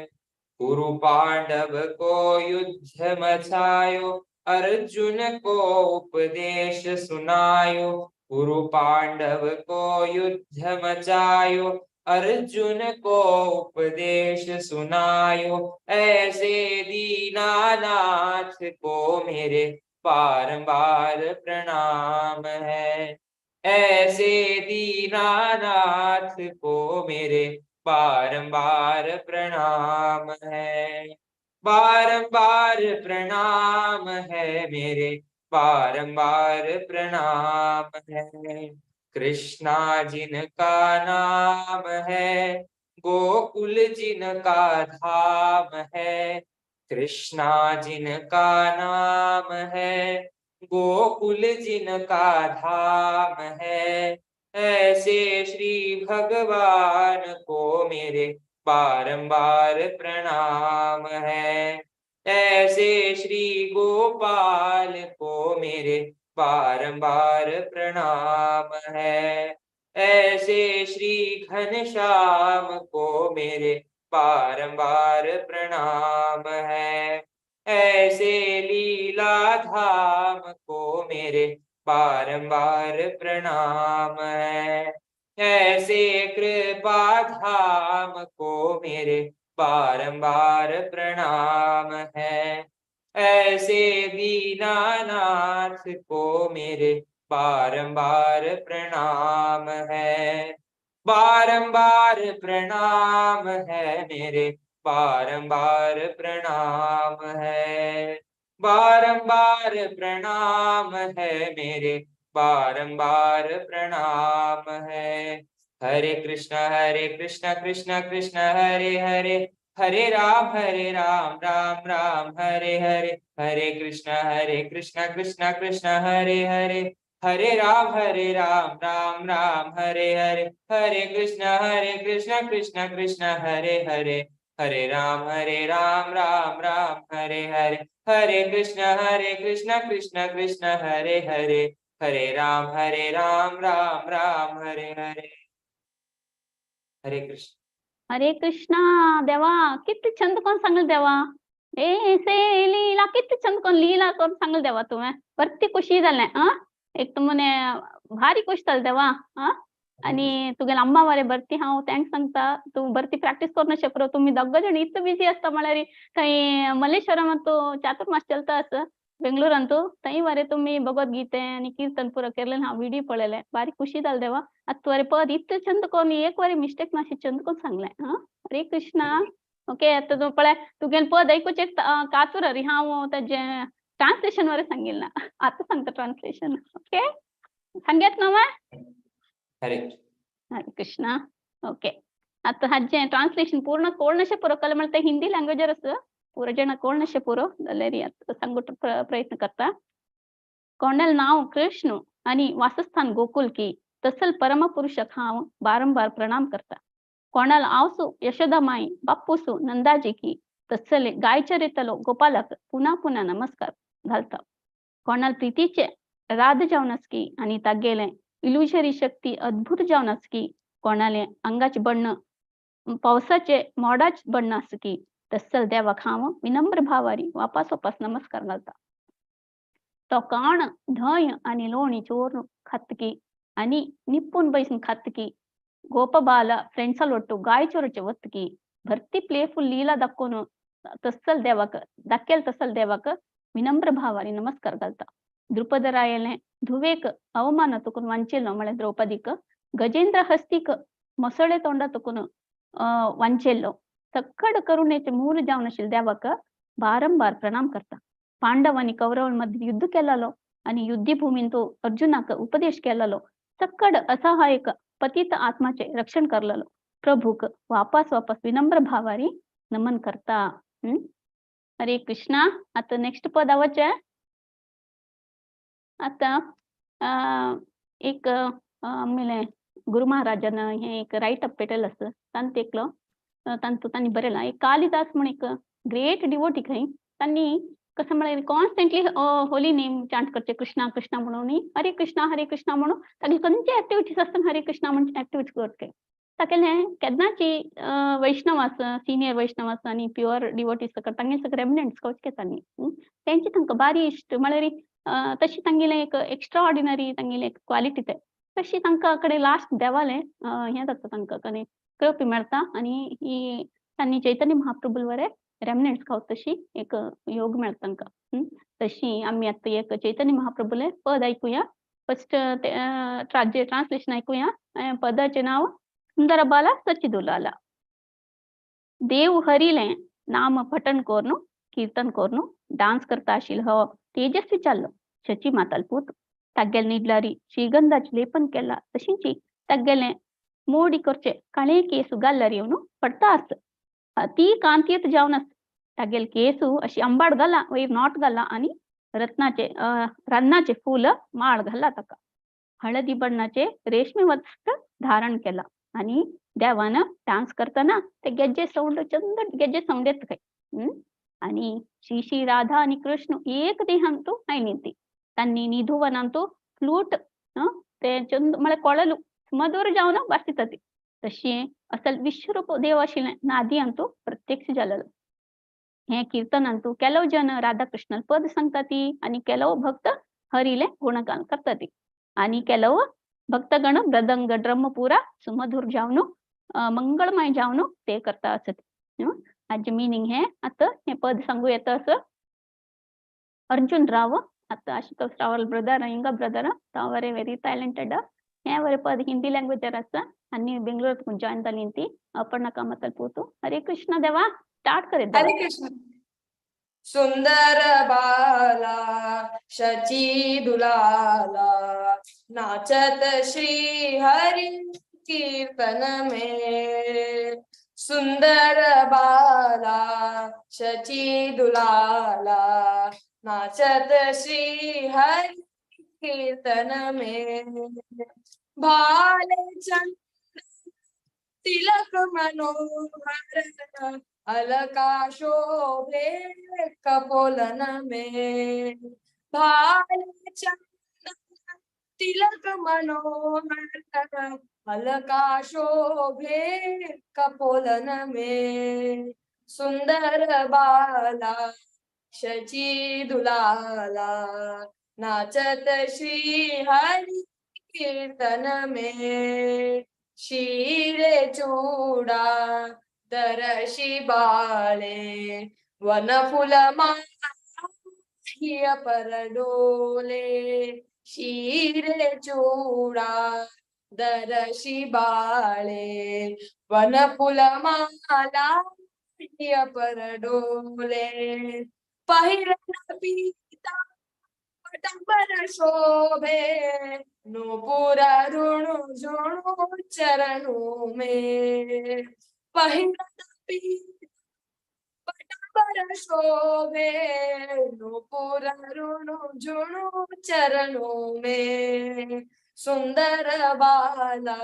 कुरु पांडव को युद्ध मचायो, अर्जुन को उपदेश सुनायो। कुरु पांडव को युद्ध मचायो, अर्जुन को उपदेश सुनायो। ऐसे दीनानाथ को मेरे बारंबार प्रणाम है। ऐसे दीनानाथ को मेरे बारंबार प्रणाम है। बारंबार प्रणाम है मेरे, बारंबार प्रणाम है। कृष्णा जिनका नाम है, गोकुल जिनका धाम है। कृष्णा जिनका नाम है, गोकुल जिनका धाम है। ऐसे श्री भगवान को मेरे बारंबार प्रणाम है। ऐसे श्री गोपाल को मेरे बारंबार प्रणाम है। ऐसे श्री घनश्याम को मेरे बारंबार प्रणाम है। ऐसे लीला धाम को मेरे बारंबार प्रणाम है। ऐसे कृपा धाम को मेरे बारंबार प्रणाम है। ऐसे दीनानाथ को मेरे बारंबार प्रणाम है। बारंबार प्रणाम है मेरे, बारंबार प्रणाम है। बारंबार प्रणाम है मेरे, बारंबार प्रणाम है। हरे कृष्णा कृष्णा कृष्णा हरे हरे, हरे राम राम राम हरे हरे। हरे कृष्णा कृष्णा कृष्णा हरे हरे, हरे राम राम राम हरे हरे। हरे कृष्णा कृष्णा कृष्णा हरे हरे, हरे राम राम राम हरे हरे, हरे कृष्ण कृष्ण कृष्ण हरे हरे, हरे राम राम राम हरे हरे। हरे कृष्ण।
हरे कृष्णा। देवा किती छंद कोण सांगल देवा, ए से लीला किती छंद कोण लीला कोण सांगल देवा, तुवें परती खुशी जालें। आ एक तर मने भारी खुश जालें देवा। आ आनी तुगेले अम्मा मरे बरती हांव thanks सांगता, तूं बरती प्रॅक्टीस करूं शकरो। तुमी दोग जाण इतलो बिजी आसता म्हळ्यार थंय मल्लेश्वरांत चातुर्मास चलता आसा बेंगलोरांत, थंय मरे तुमी भगवत गीते आनी कीर्तन पुरो केल्लें हांव विडियो पळयलें, बारीक खुशी जालें देवा। आतां तुवें पद इतलें चंद कोन्न एक वारी मिस्टेक ना अशें चंद कोन्न सांगलें। आं हरे कृष्णा। ओके आतां तूं पळय तुगेलें पद आयकुचें कातूर रे, हांव ताजें ट्रान्सलेशन मरे सांगिल्लें ना, आतां सांगता ट्रान्सलेशन। ओके सांगेत न्हू मागीर?
हरे
हरे कृष्णा। ओके आतां हाजें ट्रान्सलेशन पूर्ण कोण अशें पुरो केलें म्हळ्यार तें हिंदी लँग्वेजार आसा, पुरो जाणा कोण अशें पुरो जाल्यार आतां सांगूंक प्रयत्न करता। कोणाल नांव कृष्ण आनी वासस्थान गोकुल की तसल परमपुरुषक हांव बारंबार प्रणाम करता। कोणाल आवसू यशोदा माई बाप्पूसू नंदाजी की तसले गायचरितलो गोपालक पुन्हा पुन्हा नमस्कार घालता। कोणाल प्रीतीचे राध जावन आसकी आनी तागेले इल्युजरी शक्ती अद्भुत जावन आसकी, कोणाले अंगाचे बण्ण पावसाचे मोडाच बण्ण आसकी तसल देवाक हांव विनम्र भावारी वापास वापास नमस्कार घालता। तो काण धंय आनी लोणी चोरून खातकी आनी निपून बैसून खातकी, गोपबाल फ्रेंड्सा लोट्टू गाय चोरचे वतकी भरती प्लेफुल लीला दाखोवन तसल देवाक दाखेल तसल देवाक विनम्र भावारी नमस्कार घालता। द्रुपदरायले धुवेक अवमान तुकून वांचेलो म्हळ्यार द्रौपदीक, गजेंद्र हस्तीक ಮೊಸಳೆ तोंडा तुकून वांचेलो, सक्कड करुणेचे मूल जावन आशिल्ले देवाक बारंबार प्रणाम करता। पांडव आनी कौरवां मदीं युद्ध केलालो आनी युद्धभूमीन तो अर्जुनाक उपदेश केलालो, सक्कड असहायक पतित आत्माचे रक्षण करलेलो प्रभूक वापस वापस विनम्र भावारी नमन करता। हरे कृष्णा। आतां नेक्स्ट पद वचें। आतां एक आमगेले गुरु महाराजान हें एक रायट अप पेटल आसा तांत एकलो तांतू तांणी बरयलां, एक कालिदास म्हूण एक ग्रेट डिवोटी खंय, तांणी कसं म्हळ्यार कॉन्स्टंटली होली नेम चांट करचे, कृष्णा कृष्णा म्हणून, हरे कृष्णा हरे कृष्णा म्हणून तागेली खंयचे एक्टिविटीज आसतना हरे कृष्णा म्हण एक्टिविटीज करचे। तागेले केन्नाची वैष्णव आसा, सिनियर वैष्णव आसा आनी प्युअर डिवोटीज सगळे तांगे सगळे रेमनंट्स कवच तांणी तेंची तांकां बारी इश्ट म्हळ्यार तशी तांगेले एक एक्स्ट्रा ऑर्डिनरी तांगेले एक क्वालिटी ते तशी तांकां कडेन लास्ट देवालें हें जाता, तांकां कडेन कृपा मेळटा आनी ही तांणी चैतन्य महाप्रभू वरे रेमनंट्स खावत तशी एक योग मेळटा तांकां। तशी आमी आतां एक चैतन्य महाप्रभूलें पद आयकुया। First translation आयकुया। पदाचें नांव सुंदरबाला सचिदुलाला। देव हरिलें नाम पठन कोरनु कीर्तन कोरनु डान्स करता आशिल्लो हो तेजस्वी चाललो शची माताल पूत तागेले निडलारी श्रीगंधाचें लेपन केला तशींची तागेले मोडी करचे काळे केसू गाल्लार येवन पडता आस ती कांतीयत जावन आस तागेले केसू अशी अंबाड घाला वयर not घाला आनी रत्नाचे रान्नाचे फूल माळ घाला ताका हळदी बण्णाचे रेशमी वस्त्र धारण केला आनी देवान डान्स करतना ते गेज्जे सावंड चंद गेज्जे सावंड येता खंय। आनी श्री श्री राधा आनी कृष्ण एक देहांतू आयली तांणी निधुवनांतू फ्लूट ते चंद म्हळ्यार कोळलू मधुर जावन वाजयता ती तशी असल विश्वरूप देव आशिल्लें नादी अंतू प्रत्यक्ष जालेलो। हें कीर्तनांतू केलव जन राधा कृष्ण पद सांगता ती आनी केलव भक्त हरिले गुणगान करता ती आनी केलव भक्तगण मृदंग ड्रम पुरा सुमधुर जावन मंगळमय जावन ते करता आसत। हाजें मिनींग हें आतां हें पद सांगू येता असं अर्जुन राव आतां आशुतोष राव ब्रदर हिंगा ब्रदर तो वरे वेरी टॅलेंटेड हें वरे पद हिंदी लँग्वेजार आसा आनी बेंगलोर जॉयन जाली ती अपर्णा कामतल पूतू। हरे कृष्ण देवा स्टार्ट करे।
हरे कृष्ण। सुंदर बाला शची दुलाला नाचत श्री हरि कीर्तन में। सुंदर बाला शची दुलाला नाचत श्री हरि कीर्तन में। भाले चंद तिलक मनोहर अलका शोभे कपोलन में। भाले चंदन तिलक मनोहर अलका शोभे कपोलन में। सुंदर बाला शची दुलाला नाचत श्री हरि कीर्तन में। शिरे चूडा दरशी बाळे वन फुल माला पर डोले। शिरे चूडा दरशी बाळे वन फुल माला पर डोले। पहिरन पीता पटंबर शोभे नूपुर ऋणु झुणु चरणों में। पहिरन पीता पटंबर शोभे नूपुर ऋणु झुणु चरणों में। सुंदर बाला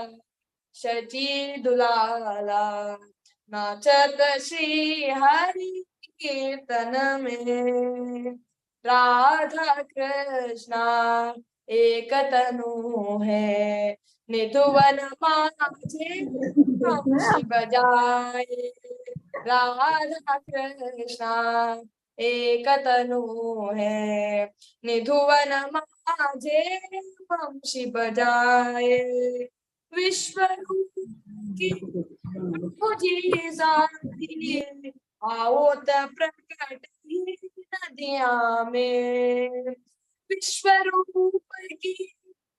शची दुलाला नाचत श्री हरि कीर्तन में। राधा कृष्णा एक तनु है निधुवन माझे बंशी बजाए। राधा कृष्णा एक तनु है निधुवन माझे बंशी बजाए। विश्व की प्रभु जी आओ त प्रकट नदिया में। विश्व रूप की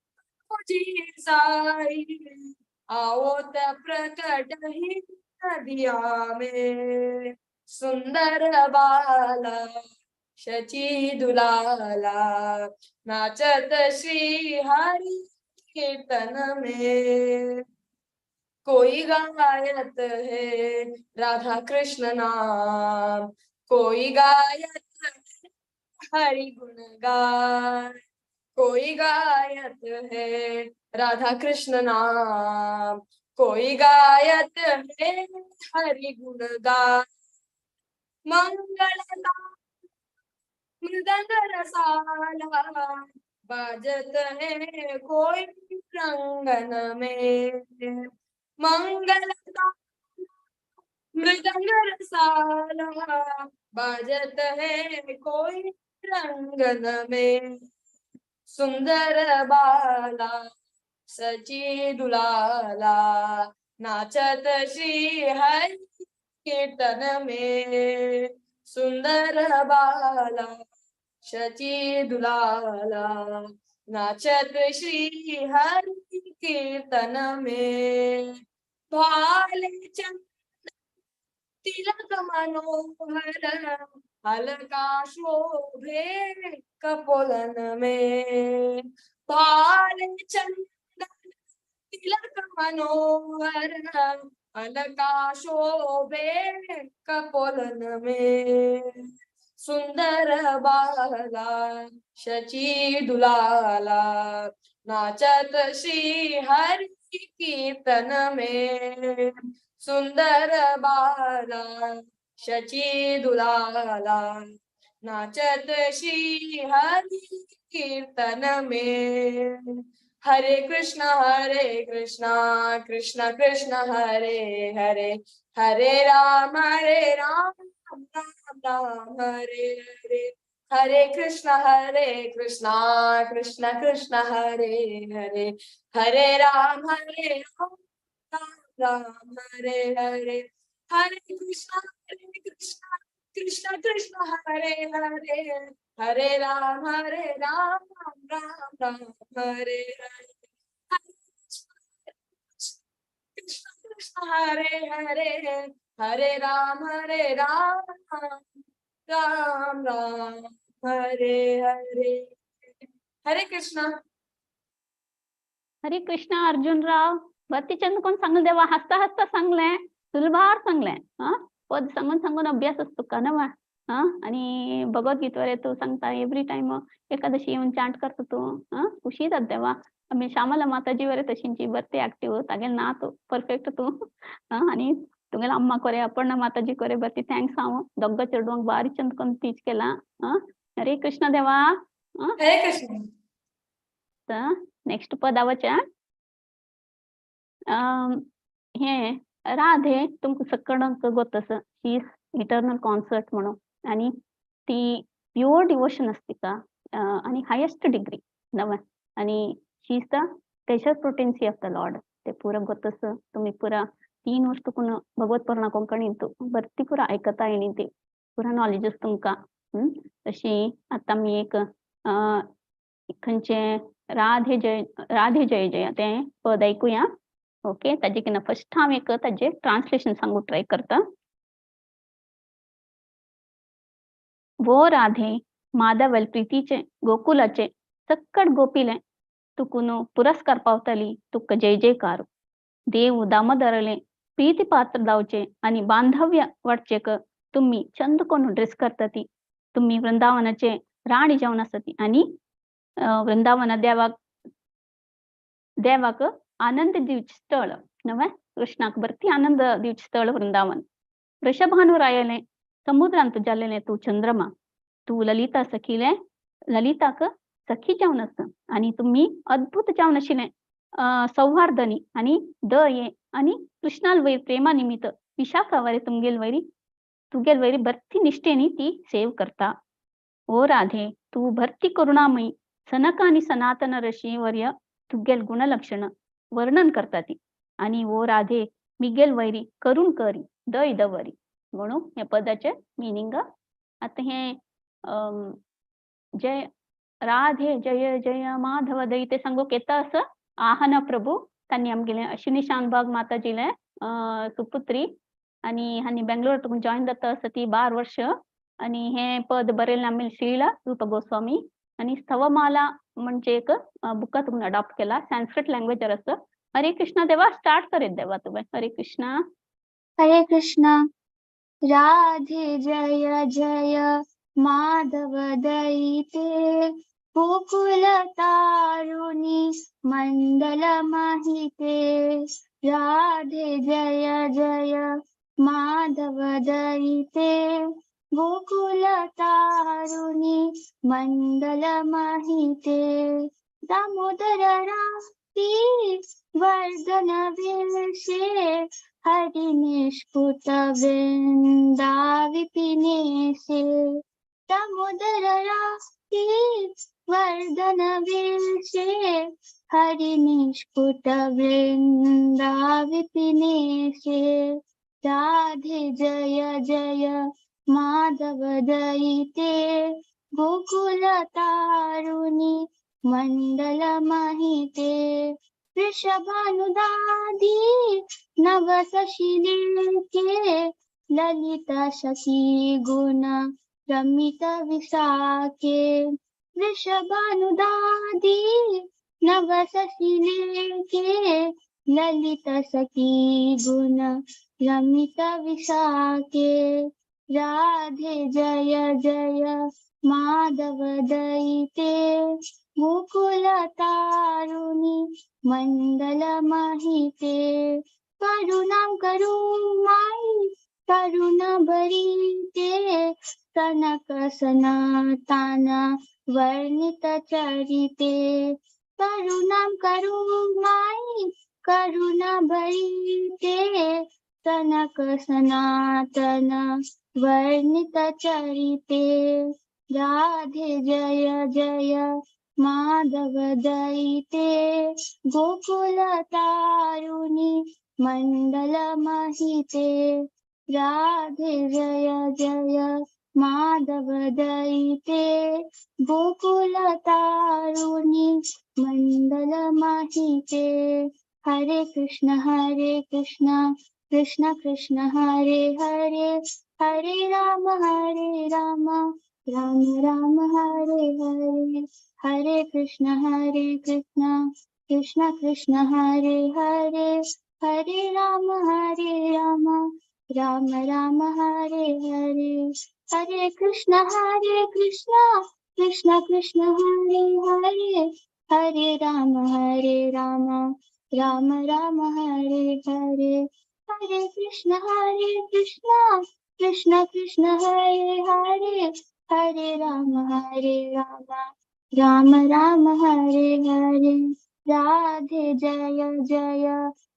प्रभु जी साई आओ त प्रकट ही नदिया में। सुंदर बाला शची दुलाला नाचत श्री हरि कीर्तन में। कोई गायत है राधा कृष्ण नाम, कोई गायत हरि गुण गाय। कोई गायत है राधा कृष्ण नाम, कोई गायत है हरि गुण गाय। मंगल मृदंग रसाला बाजत है कोई रंगन में। मंगल मृदंग रसाला बाजत है कोई रंगन में। सुंदर बाला सची दुलाला नाचत श्री हरि कीर्तन में। सुंदर बाला शची दुलाला नाचत श्री हरि कीर्तन में। भाले चंदन तिलक मनोहर अलका शोभे कपोलन में। भाले चंदन तिलक मनोहर अलका शोभे कपोलन में। सुंदर बाला शची दुलाला नाचत श्री हरि कीर्तन में। सुंदर बाला शची दुलाला नाचत श्री हरि कीर्तन में। हरे कृष्णा कृष्णा कृष्ण हरे हरे, हरे राम राम राम हरे हरे। हरे कृष्णा कृष्ण कृष्ण हरे हरे, हरे राम राम राम हरे हरे। हरे कृष्णा कृष्ण कृष्ण हरे हरे, हरे राम राम राम हरे हरे। कृष्ण कृष्ण हरे हरे, हरे राम राम राम हरे हरे। हरे कृष्णा।
हरे कृष्णा अर्जुनराव, बत्तीचंद कोण सांगले देवा, हसता हसता सांगले, सुलभार सांगले. हा पद सांगून सांगून अभ्यास असतो का नवा. हा आणि भगवद्गीतेवर तू सांगता एव्हरी टाइम एकादशी येऊन चांट करतो तू. हा खुशी जात देवा. आमी श्यामला माताजी वरे तशींची बरते ऍक्टिव्ह तागे ना तूं परफेक्ट तूं. आनी तुगेले अम्मा कोरे अपर्णा माताजी कोरे बरती thanks हांव दोग्गा चेडवांक बारी चंद कोन्न टीच केला. हरे कृष्ण देवा.
हरे कृष्ण.
नेक्स्ट पदावच्या हे राधे तुमकां सगळ्यांक गोत आसा, शी is eternal concert म्हणून आनी ती प्युअर डिवोशन आसता तिका आनी हायेस्ट डिग्री नवे आनी she is the pleasure potency of the lord. ते पुरा गोत आसा तुमी पुरा 3 वर्स तुकून भगवत पुराणा कोंकणींत भरती पुरा आयकता येणी ती पुरा नॉलेज आसा तुमकां. तशी आतां आमी एक खंयचे राधे जय राधे जय जय तें पद आयकुया. ओके, ताजे केन्ना फर्स्ट हांव एक ताजें ट्रान्सलेशन सांगू ट्राय करता. वो राधे माधवल प्रीतीचे गोकुलाचे सक्कड गोपिले तुकून पुरस्कार पावतली तुका जय जयकार. देव दामोदरले प्रीती पात्र दावचे आनी बांधव्य वाडचेक तुमी चंद कोण ड्रेस करता ती. तुमी वृंदावनाचे राणी जावन आसती आनी वृंदावना देवाक देवाक आनंद दिवचें स्थळ नवें कृष्णाक भरती आनंद दिवचें स्थळ वृंदावन. वृषभानुरायले समुद्रांत जाल्लेले तूं चंद्रमा, तूं ललिता सखीले ललिताक सखी जावन आसा आनी तुमी अद्भुत जावन आशिल्ले सौहार्दनी आनी दये आनी कृष्णाल वयर प्रेमा निमित्त विशाखा वरे तुमगेल वयरी तुगेल वयरी भरती निष्ठेनी ती सेव करता. ओ राधे तूं भरती करुणामयी सनक आनी सनातन ऋषी वर्य तुगेल गुणलक्षण वर्णन करता ती आनी ओ राधे मिगेल वैरी करुण करी दय दवरी म्हणून हे पदाचे मिनिंग. आतां हे जय राधे जय जय माधव दय ते सांगूंक येता असं आहना प्रभू तांणी आमगेले अश्विनी शानभाग माताजीले सुपुत्री आनी हांणी बेंगलोर तुका जॉईन जाता आसा ती 12 वर्ष आनी हे पद बरयलें आमी श्रीला रूप गोस्वामी आनी स्तवमाला म्हणजे एक बुका तुमकां अडॉप्ट केला संस्कृत लँग्वेजार आसा. हरे कृष्णा देवा स्टार्ट करीत देवा तुवें. हरे कृष्णा.
हरे कृष्णा. राधे जय जय माधव दयिते गोकुल तारुणी मंडल महिते. राधे जय जय माधव दयिते गोकुल तारुणी मंडल महिते. दामोदर राती वर्धन वेशे हरिनिष्फुट वृंदा विपिनेशे. दामोदर राती वर्धन वेशे हरिनिष्फुट वृंदा विपिनेशे. राधे जय जय माधव दयिते गोकुल तारुणी मंडल महिते. वृषभानुदादी नव शशिलेखे ललिता शशी गुण रमित विशाखे. वृषभानुदादी नव शशिलेखे ललिता सखी गुण रमित विशाखे. राधे जय जय माधव दयिते गोकुल तारुणी मंडल महिते. करुणां करू माई करुणा भरिते सनक सनातन वर्णित चरिते. करुणां करू माई करुणा भरिते सनक सनातन वर्णित चरिते. राधे जय जय माधव दयिते गोकुल तारुणी मंडल महिते. राधे जय जय माधव दयिते गोकुल तारुणी मंडल महिते. हरे कृष्ण कृष्ण कृष्ण हरे हरे हरे राम राम राम हरे हरे. हरे कृष्ण कृष्ण कृष्ण हरे हरे हरे राम राम राम हरे हरे. हरे कृष्ण कृष्ण कृष्ण हरे हरे हरे राम हरे राम राम राम हरे हरे। हरे कृष्ण कृष्ण कृष्ण हरे हरे, हरे राम राम राम हरे हरे। राधे जय जय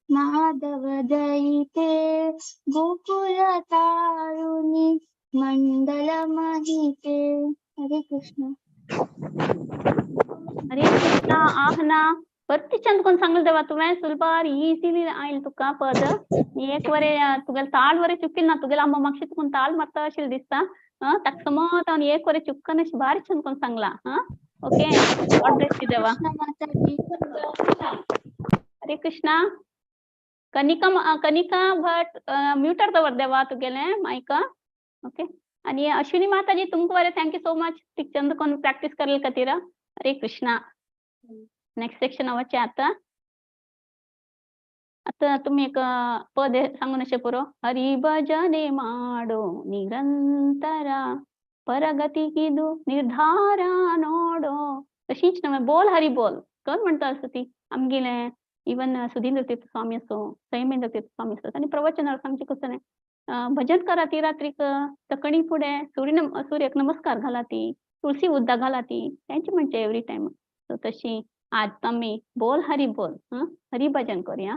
माधव दयिते, गोकुल तारुणी मंडल महिते। हरे कृष्ण।
हरे कृष्ण। आहना परती चंद कोण सांगल देवा तुवें सुलभार इझिली आयल तुका पद। एक वरे तुगेले ताल वरे चुकील ना, तुगेले आंबो मागशी तुकून ताल मारता अशें दिसता। ताका समज हांव एक वरे चुक्कन अशें बारीक चंद कोण सांगला। ओके, गॉड ब्लेस you देवा। हरे कृष्णा। कनिका कनिका भट म्युटर दवर देवा तुगेले मायक। ओके, आणि अश्विनी माताजी तुमकां बरें thank you so much तीक चंद कोण प्रॅक्टीस करेल खातीर। हरे कृष्णा। नेक्स्ट सेक्शन वचचें आतां। आतां तुमी एक पद सांगून अशें पुरो। हरि भजने माडो निरंतरा, परगतिगिದು निर्धार नोडो। तशीच नव्हे बोल हरी बोल कोण म्हणटा आसता ती आमगेले इवन सुधींद्र तीर्थ स्वामी असो, सैमेंद्र तीर्थ स्वामी असो, आनी प्रवचनार सांगचें कसलें भजन करा ती रात्रीक तकणी फुडें सूर्य सूर्याक नमस्कार घाला ती, तुळसी उद्दा घाला ती, तेंचे म्हणचे एवरी टायम। सो तशी आज आमी बोल हरी बोल हरी भजन करूया।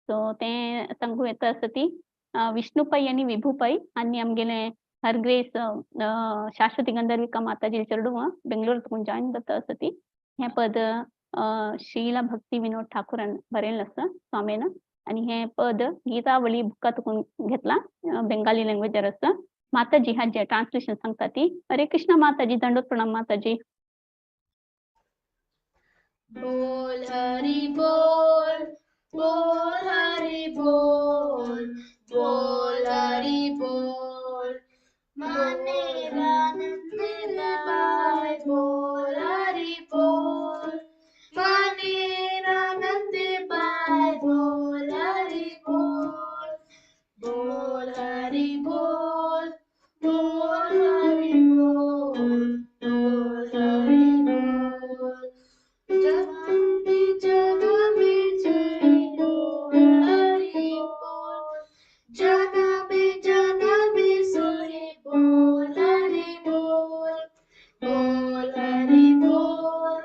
सो तें सांगू येता आसता ती विष्णू पै आनी विभू पै आनी आमगेले हरग्रेस शाश्वती गंधर्विका माताजी चेडूं बेंगलोर तुकून जॉयन जाता आसता ती। हें पद श्रीला भक्ती विनोद ठाकूरान बरयल्लें आसा स्वामीन, आनी हें पद गीतावळी बुका तुकून घेतलां, बेंगाली लँग्वेजार आसा। माताजी हाजें ट्रान्सलेशन सांगता ती। हरे कृष्ण माताजी, दंडोत प्रणाम माताजी।
बोल हरि बोल, बोल हरि बोल, बोल हरि बोल, माने आनंद पाए बोल हरि बोल, माने आनंद पाए बोल हरि बोल, बोल हरि बोल, बोल हरि बोल, बोल हरि बोल। जन्म जन्म जय बोल हरि बोल, जन्म जन्म सोहे बोल हरि बोल, बोल हरि बोल,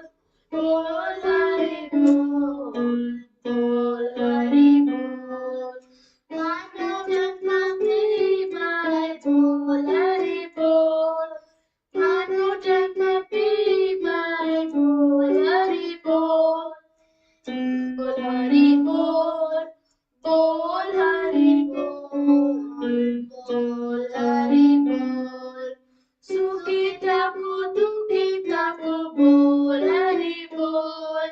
बोल हरि बोल, बोल हरि बोल। मानव जन्म पाए बोल हरि बोल, मानव जन्म पाए बोल हरि बोल, बोल हरि बोल, बोल हरि बोल, बोल हरि बोल। सुखी ताको दुखी ताको बोल हरि बोल,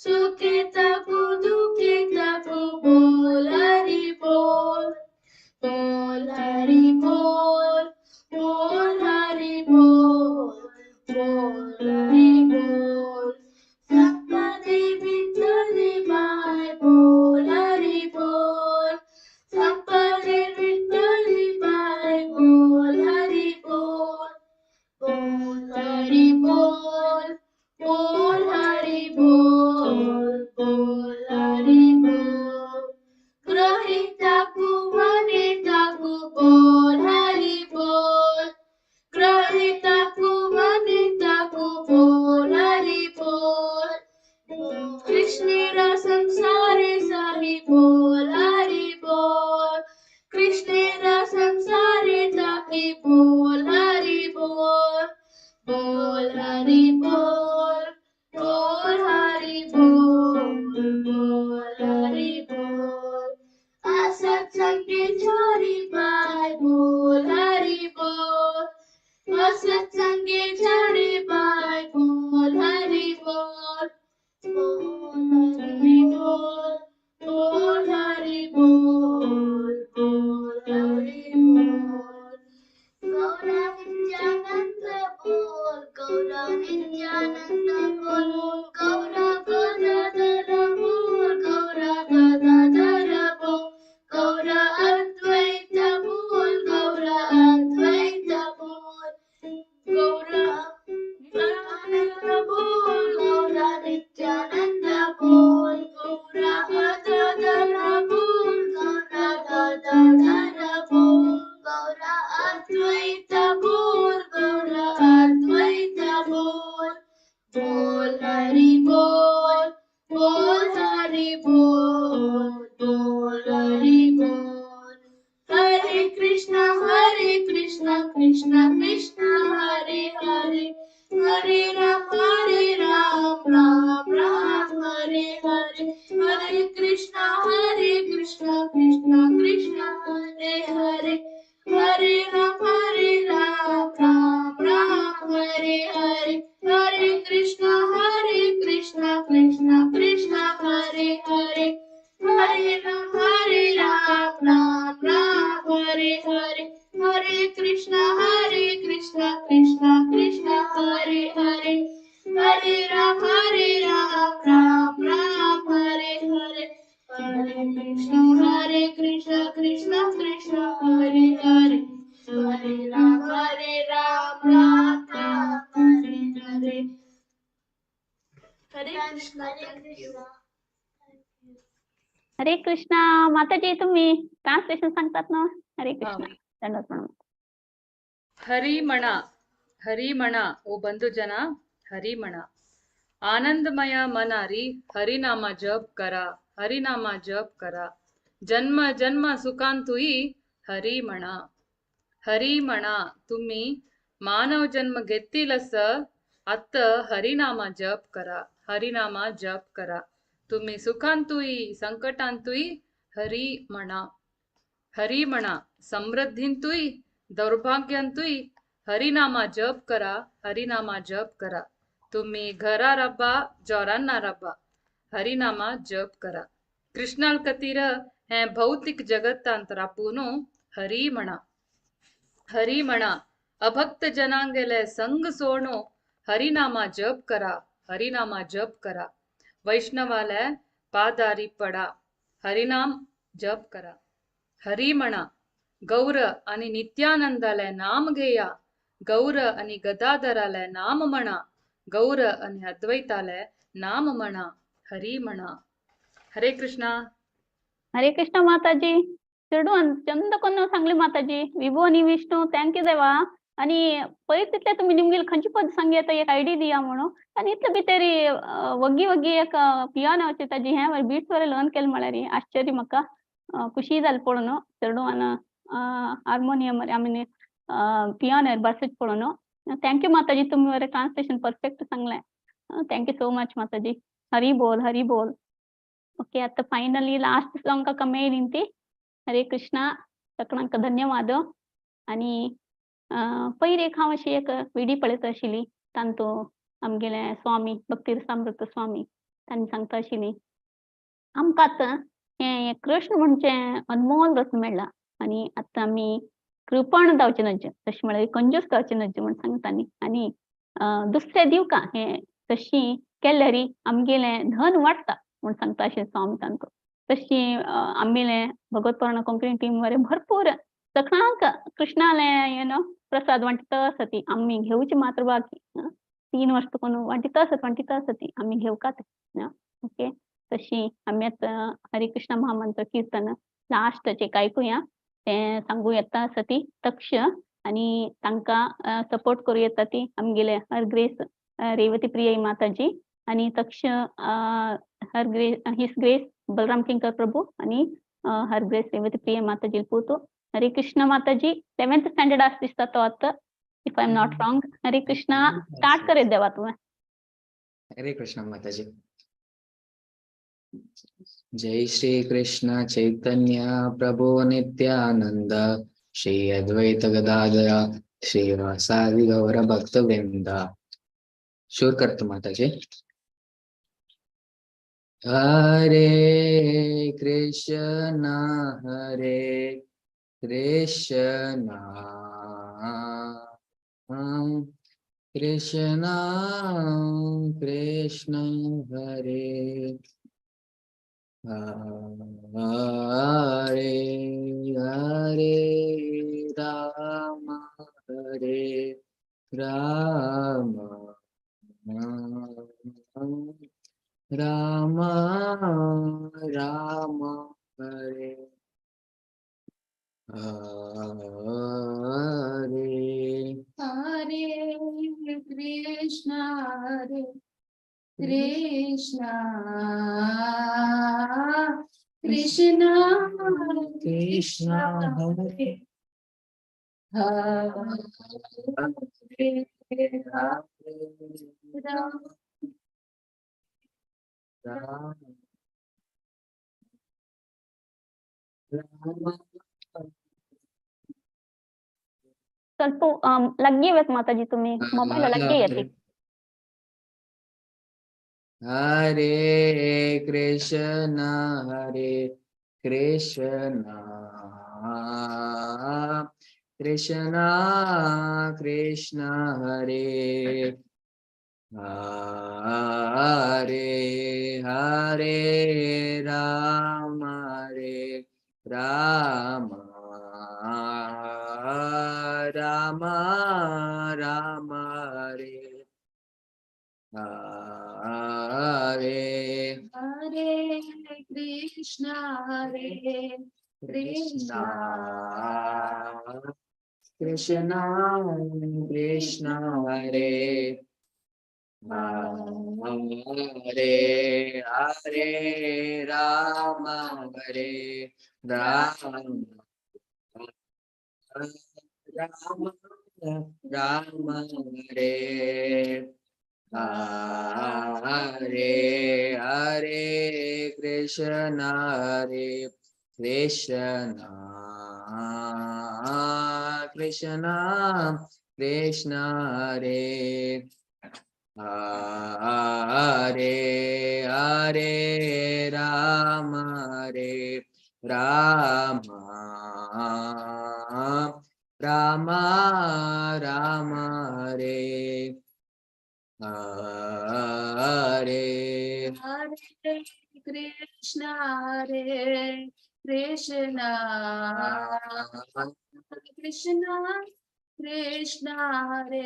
सुखी ताको दुखी ताको बोल हरि बोल, बोल हरि बोल, बोल हरि बोल, बोल हरि बोल। संपदे विठ्ठल बाय बोल हरि बोल, संपदे विठ्ठल बाय बोल हरि बोल, बोल हरि बोल, बोल हरि बोल, बोल हरि बोल। ग्रहिता कुवनिता कु बोल हरि बोल, ग्रहिता कुवनिता कु बोल हरि बोल। कृष्णेरा संसारे साही बोल हरि बोल, कृष्णेरा संसारे ताकी बोल हरि बोल, बोल हरि बोल, बोल हरि बोल, बोल हरि बोल। असत्संगे छोरी बाय बोल हरि बोल, असत्संगे छोरी बाय बोल हरि बोल, बोल हरि बोल, बोल हरि बोल, बोल हरि बोल। गौरा नित्यानंद बोल, गौरा नित्यानंद बोल, गौरा गदाधर बोल, गौरा गदाधर बोल, गौरा अद्वैत बोल, गौरा अद्वैत बोल, गौरा आनंद बोल। हरी बोल बोल हरी बोल बोल हरी बोल। हरे कृष्णा कृष्णा कृष्णा हरे हरे, हरे राम राम राम हरे हरे, हरे कृष्णा कृष्णा कृष्णा हरे हरे, हरे राम राम राम हरे हरे, हरे कृष्णा कृष्णा कृष्णा हरे हरे, हरे राम राम राम हरे हरे, हरे कृष्णा कृष्णा कृष्णा हरे हरे, हरे राम राम राम हरे हरे, हरे कृष्णा कृष्णा कृष्णा हरे हरे, हरे राम राम राम हरे हरे। हरे कृष्णा।
हरे कृष्णा माताजी, तुम्ही ट्रान्सलेशन सांगतात ना? हरे कृष्णा, धन्यवाद प्रणाम।
हरी म्हणा, हरी म्हणा ओ बंधुजना, हरी म्हणा। आनंदमय मनारी हरिनामा जप करा, हरिनामा जप करा। जन्म जन्म सुखांतुई हरी म्हणा, हरी म्हणा। तुम्ही मानव जन्म घेतील आत हरिनामा जप करा, हरिनामा जप करा। तुम्ही सुखांतुई संकटांतुई हरी म्हणा, हरी म्हणा। समृद्धींतुई दौर्भाग्यांतुई हरिनामा जप करा, हरिनामा जप करा। तुम्ही घरा रब्बा जोरांना रब्बा, हरिनामा जप करा। कृष्णाल कतीर हे भौतिक जगतांत रापून हरी म्हणा, हरी म्हणा। अभक्त जनांगेले संग सोडो हरिनामा जप करा, हरिनामा जप करा। वैष्णवाले पादारी पडा, हरिनाम जप करा। हरी म्हणा। गौर आणि नित्यानंदाले नाम घेया, गौर आणि गदाधराले नाम म्हणा, गौर आणि अद्वैताले नाम म्हणा, हरी म्हणा। हरे कृष्णा।
हरे कृष्णा माताजी, चेडून चंद कोण सांगले माताजी, विभो आणि विष्णू thank you देवा। आणि पयर तितले तुम्ही निमगेल खंयची पद सांगता एक आयडी दिया म्हणून, आनी इतले भितरी वग्गी वग्गी एक पियानो ताजी हें बीट्स वर लर्न केलें म्हळ्यार आश्चर्य म्हाका खुशी जाली पळोवन। चेडवान हार्मोनियम I mean पियानोर बारसच पळोवन। Thank you माताजी, तुम्ही बरें ट्रान्सलेशन परफेक्ट सांगलें। Thank you so much माताजी। हरी बोल, हरी बोल। ओके, आता फायनली लास्ट सॉंग कमी ती। हरे कृष्णा, सगळ्यांक धन्यवाद। आणि पयर एक हांव अशी एक विडी पळयता आशिल्ली, तांतो आमगेले स्वामी भक्तिरसामृत स्वामी तांणी सांगता आशिल्ली, आमकां आतां हें कृष्ण म्हणचे अनमोल रत्न मेळ्ळा आनी आतां आमी कृपण जावचें न्हय, तशें म्हळ्यार कंजूस जावचें न्हय म्हूण सांगता। आनी दुसरे दिवका हें तशी केल्यार आमगेलें धन वाडटा म्हूण सांगता अशें स्वामी तांकां। तशी आमगेले भगवत पुराण कोंकणी टीम वरे भरपूर सगळ्यांक कृष्णाले you know प्रसाद वांटित आसती, आमी घेवचे मात्र बाकी। 3 वर्ष कोण वांटित आसत वांटित आसती, आमी घेवकात। ओके, तशी आमी आतां हरे कृष्ण महामंत्र कीर्तन लास्टाचें आयकुया, तें सांगू येता आसती तक्ष आनी तांकां सपोर्ट करूं येता ती आमगेले हर ग्रेस रेवती प्रिय माताजी आनी Taksha her grace his grace Balram Kinkar Prabhu आनी हर ग्रेस रेवती प्रिय माताजी पूतो। हरे कृष्ण माताजी, 7th standard आस दिसता तो आतां, if I am not wrong. Hare Krishna, start करे देवा तुवें।
हरे कृष्ण माताजी। जय श्री कृष्ण चैतन्य प्रभु नित्यानंद श्री अद्वैत गदाधर श्रीवासादि गौर भक्त वृंद। शूर करतो माताजी। हरे कृष्णा हरे कृष्णा कृष्णा कृष्ण हरे हरे हरे राम हरे राम राम राम हरे हरे।
हरे कृष्णा हरे
Krishna Krishna
Krishna Hare
Hare
Hare
Ram
Ram Ram.
ಸ್ವಲ್ಪ लग्गी येत माताजी तुम्ही मोबाईल लग्गी येते.
हरे कृष्ण हरे कृष्ण कृष्ण कृष्ण हरे हरे हरे राम हरे राम राम राम हरे हरे.
हरे कृष्ण हरे
कृष्ण कृष्ण कृष्ण हरे हरे हरे राम हरे राम राम राम हरे हरे हरे कृष्ण हरे कृष्ण कृष्ण कृष्ण हरे हरे हरे राम हरे राम राम राम हरे हरे.
हरे कृष्ण हरे कृष्ण कृष्ण कृष्ण हरे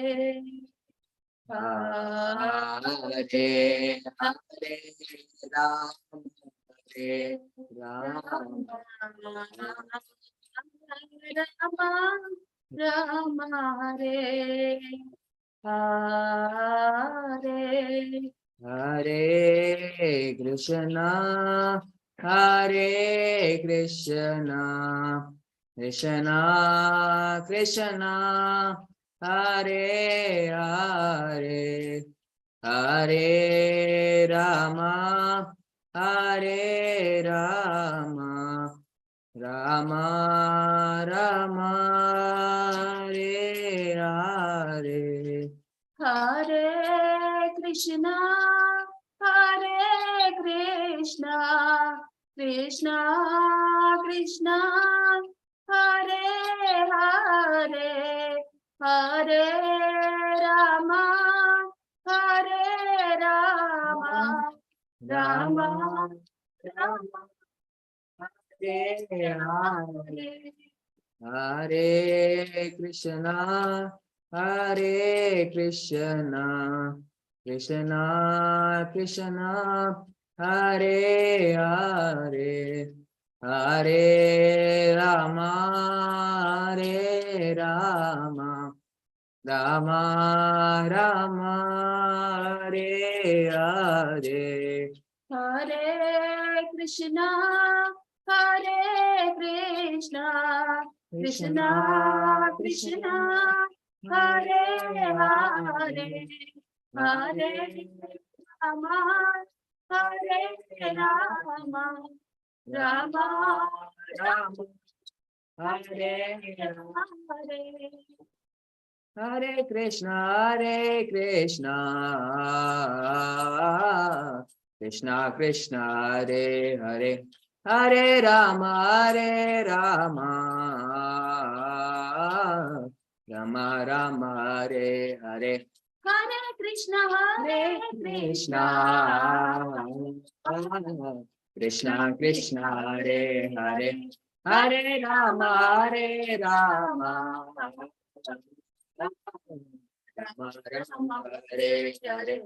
हरे हरे राम हरे राम
राम राम हरे हरे.
हरे कृष्ण हरे कृष्ण कृष्ण कृष्ण हरे हरे हरे राम हरे राम राम राम हरे हरे.
हरे कृष्ण हरे कृष्ण कृष्ण कृष्ण हरे हरे हरे राम हरे राम राम राम
हरे हरे. हरे कृष्ण हरे कृष्ण कृष्ण कृष्ण हरे हरे हरे राम हरे राम राम राम हरे हरे.
हरे कृष्ण हरे कृष्ण कृष्ण कृष्ण हरे हरे हरे राम हरे राम राम
राम हरे
हरे.
हरे कृष्ण कृष्ण कृष्ण हरे हरे हरे राम राम राम हरे हरे.
हरे कृष्ण हरे
Krishna Krishna Krishna Hare Hare Hare Ram Ram Ram Hare Hare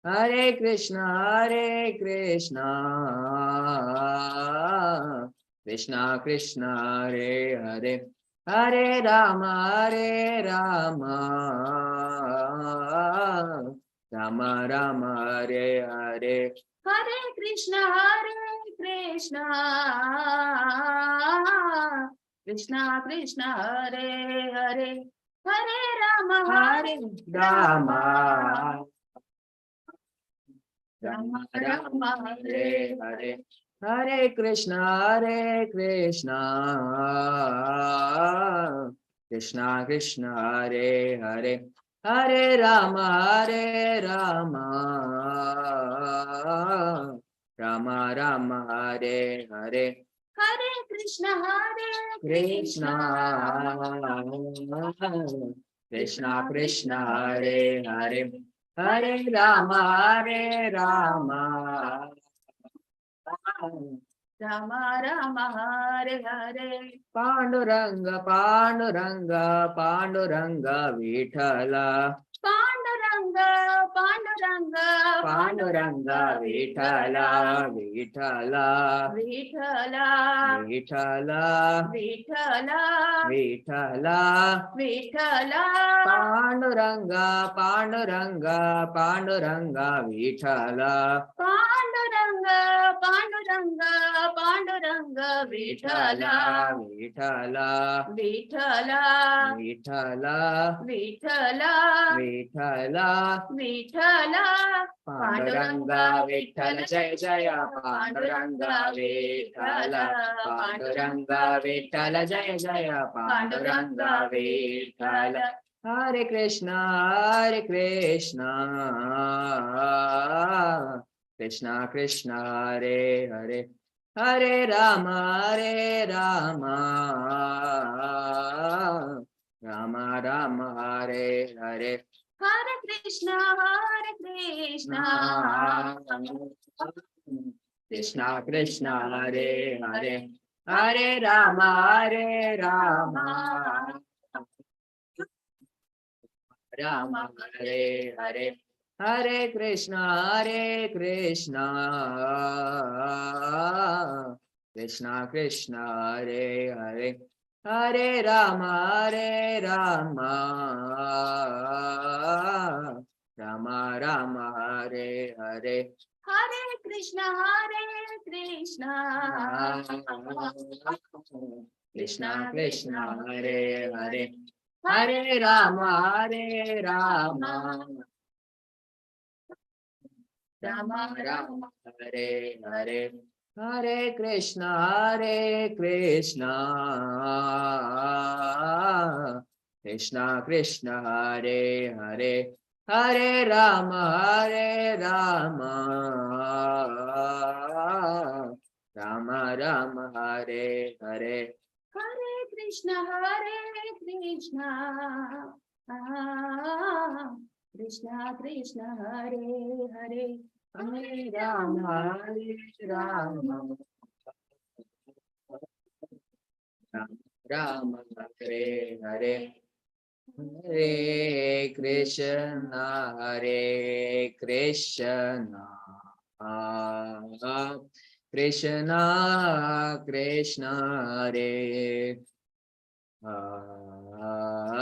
Hare Krishna Krishna Krishna Hare Hare Hare Ram Ram Rama Rama, Hare Hare.
Hare Krishna, Hare Krishna, Krishna Krishna, Hare Hare, Hare Rama, Hare
Rama,
Rama
Rama
Rama,
Hare Hare. Hare Krishna, Hare Krishna, Krishna Krishna, Hare Hare. Hare Rama, Hare Rama, Rama Rama, Hare Hare.
Hare Krishna, Hare
Krishna, Krishna Krishna, Hare Hare. Hare Rama, Hare Rama,
Rama Rama, Hare Hare.
Panduranga, Panduranga, Panduranga, Vithala.
Panduranga, Panduranga,
Panduranga, Vithala, Vithala,
Vithala,
Vithala,
Vithala,
Vithala.
Vithala.
Panduranga, Panduranga, Panduranga, Vithala.
Panduranga, Panduranga, Panduranga, Vithala,
Vithala,
Vithala,
Vithala,
Vithala,
Vithala.
Vithala.
Panduranga, Vithala, Jaya Jaya, Panduranga, Vithala, Panduranga, Vithala, Jaya Jaya, Panduranga, Vithala. Hare Krishna, Hare Krishna, Krishna Krishna, Hare Hare, Hare Rama, Hare Rama, Rama Rama, Hare Hare.
Hare Krishna, Hare Krishna,
Krishna Krishna, Hare Hare, Hare Rama, Hare Rama, Rama Hare Hare, Hare Krishna, Hare Krishna, Krishna Krishna, Hare Hare, Hare Rama, Hare Rama, Rama Rama, Hare Hare.
Hare Krishna, Hare Krishna,
Krishna Krishna, Hare Hare, Hare Rama, Hare Rama, Rama Rama, Hare Hare, Hare Krishna, Hare Krishna, Krishna Krishna, Hare Hare, Hare Rama, Hare Rama, Rama Rama, Hare Hare.
Hare Krishna, Hare Krishna, Krishna Krishna, Hare Hare,
Hare Rama, Hare Rama, Rama Rama, Hare Hare, Hare Krishna, Hare Krishna, Krishna Krishna,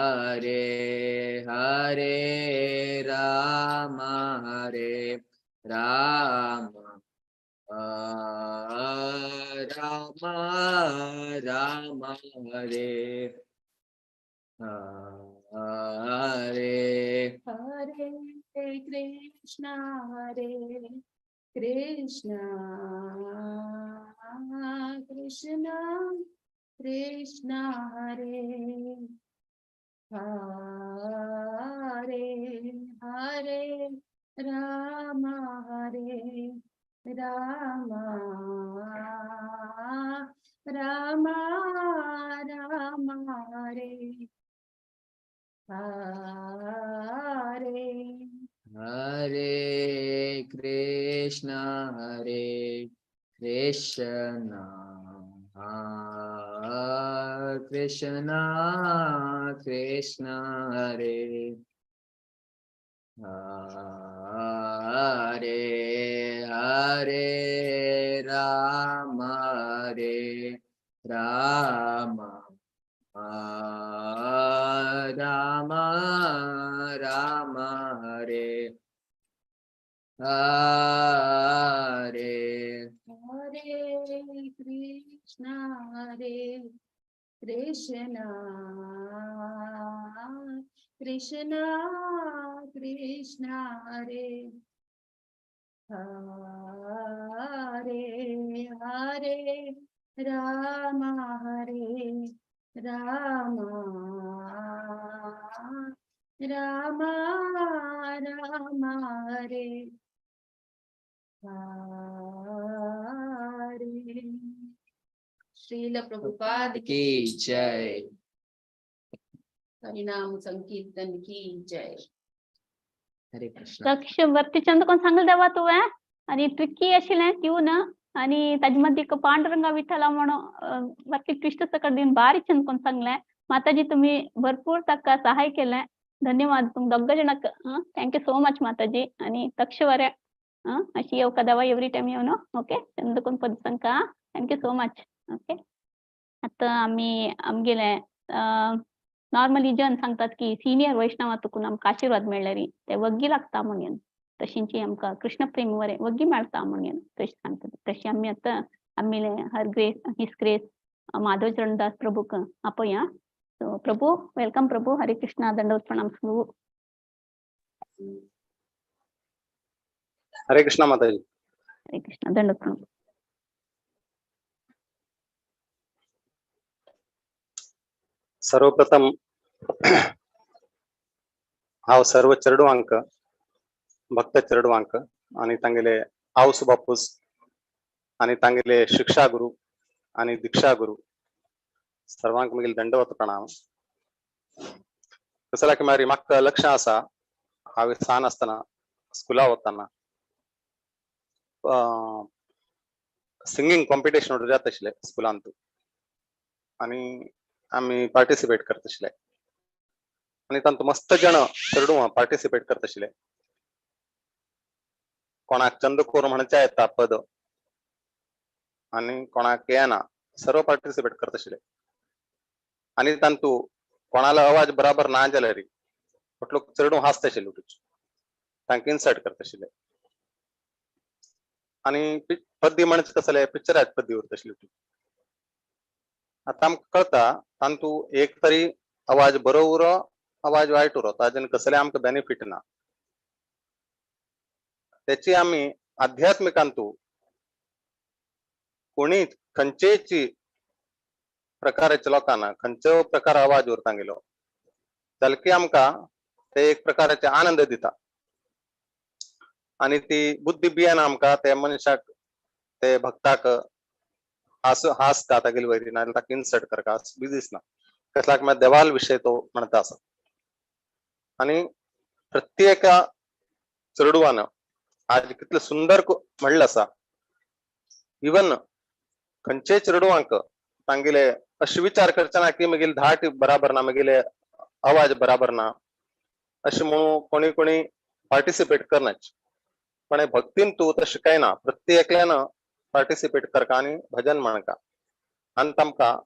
Hare Hare, Hare Rama, Hare Rama, Rama Rama, Hare Hare.
Hare Krishna, Hare Krishna, Krishna Krishna, Hare Hare, Hare Rama, Hare Rama, Rama Rama, Hare Hare.
Hare Krishna, Hare Krishna, Krishna Krishna, Hare Hare, Hare Rama, Hare Rama, Rama Rama, Hare Hare.
Hare Krishna Hare Krishna Krishna Krishna Hare Hare Hare Rama Hare Rama Rama Rama Hare Hare. Srila Prabhupada
की जय.
हरिनाम संकीर्तन की जय.
हरे कृष्ण.
लक्ष वरती चंद कोण सांगल देवा तुवें आनी ट्रिकी आशिल्लें ट्यून आनी ताजे मदीं पांडुरंगा विठ्ठला म्हणून वरती ट्विस्ट सकट दिवन बारीक चंद कोण सांगलें. माताजी तुम्ही भरपूर ताका सहाय केलें, धन्यवाद तुम दोग जाणांक. Thank you so much माताजी. आनी तक्ष वरें अशी येवका देवा एवरी टायम येवन ओके चंद कोण पद सांगका. Thank you so much. Okay आतां आमी आमगेले नॉर्मली जन सांगतात की सिनियर वैष्णवा तुकून आमकां आशिर्वाद मेळ्ळ्यारी ते वग्गी लागता म्हणून, तशींची आमकां कृष्ण प्रेम वरें वग्गी मेळटा म्हणून तशें सांगतात. तशें आमी आतां आमगेले her grace his grace Madhav Charandas प्रभूक आपोया. So Prabhu welcome Prabhu. हरे कृष्णा दंडवत प्रणाम प्रभू.
हरे कृष्णा माताजी.
हरे कृष्णा दंडवत प्रणाम.
सर्वप्रथम हांव सर्व चेडवांक भक्त चेडवांक आनी तांगेले आवस बापूस आनी तांगेले शिक्षा गुरु आनी दीक्षा गुरु सर्वांक मागीर दंडवत प्रणाम. कसला की मागीर म्हाका लक्ष आसा हांव सान आसतना स्कुला वतना सिंगींग कॉम्पिटिशन जाता आशिल्लें स्कुलांत आनी आमी पार्टिसिपेट करता आशिल्ले आनी तांतूं मस्त जण चेडवां पार्टिसिपेट करता आशिल्ले. कोणाक चंदकोर म्हणचे येता पद आनी कोणाक येना, सर्व पार्टिसिपेट करता आशिल्ले. आनी तांतूं कोणालो आवाज बराबर ना जाल्यार लोक चेडूं हांसता आशिल्ले, तांकां इन्सल्ट करता आशिल्ले. आनी पद्दी म्हणचे कसले पिक्चराच पद्दी उरता आशिल्ली. आतां आमकां कळटा तांतूं एक तरी आवाज बरो उरो आवाज वायट उरो ताजेन कसले आमकां बेनिफीट ना. त्याची आमी आध्यात्मिकांतू कोणी खंयचेची प्रकाराच्या लोकांना खंयचो प्रकार आवाज उरता गेलो जाल्यार की आमकां ते एक प्रकाराचे आनंद दिता आनी ती बुद्धी बियान आमकां ते मनशाक ते भक्ताक हास हासता तागेली वयरी नाजाल्यार ताका इन्सल्ट करता बी दिसना. कसल्याक मागीर देवाल विशय तो म्हणटा आसा. आनी प्रत्येका चेडवान आज कितलें सुंदर म्हणलें आसा. इवन खंयचेय चेडवांक तांगेले अशें विचार करचे ना की मागीर धाट बराबर ना मागीर आवाज बराबर ना अशें म्हणून कोणी कोणी पार्टिसिपेट करनाच. पण भक्तीन तूं तशें कांय ना, प्रत्येकल्यान पार्टिसिपेट करका आनी भजन म्हणका आनी तांकां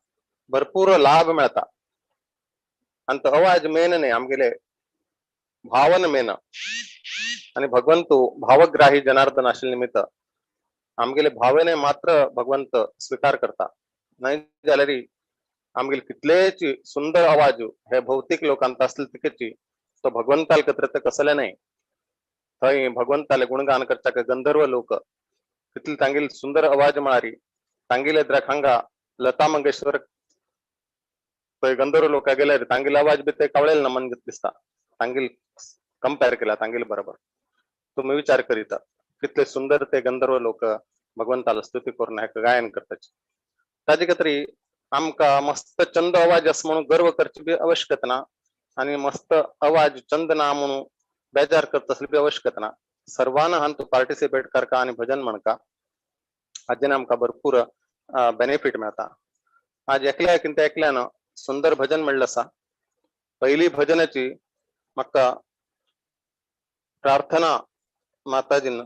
भरपूर लाभ मेळटा. आनी तो आवाज मेन न्ही, आमगेले भावन मेन. आनी भगवंतू भावग्राही जनार्दन आशिल्ले निमित्त आमगेले भावने मात्र भगवंत स्वीकार करता. न्हय जाल्यार आमगेले कितलेच सुंदर आवाज हे भौतीक लोकांत आसले तिकेची तो भगवंताल कत्र ते कसले न्हय. थंय भगवंताले गुणगान करच्याक गंधर्व लोक कितले तांगेले सुंदर आवाज म्हळ्यार तांगेले द्राक हांगा लता मंगेशकर थंय गंधर्व लोक गेल्यार तांगेले आवाज बी ते कावळेल ना मन दिसता. तांगेले कंपेर केला तांगेले बरोबर तुमी विचार करीता कितले सुंदर ते गंधर्व लोक भगवंताला स्तुती करून हेका गायन करतात. ताजे खातीर आमकां मस्त चंद आवाज आसा म्हणून गर्व करची बी आवश्यकता ना आनी मस्त आवाज चंद ना म्हणून बेजार करता असली बी आवश्यकता ना. सर्वांना हांतू पार्टिसिपेट करका आनी भजन म्हणका हाजेन आमकां भरपूर बेनिफीट मेळटा. आज एकल्या कितें एकल्यान सुंदर भजन म्हणलें आसा. पयली भजनाची म्हाका प्रार्थना माताजीन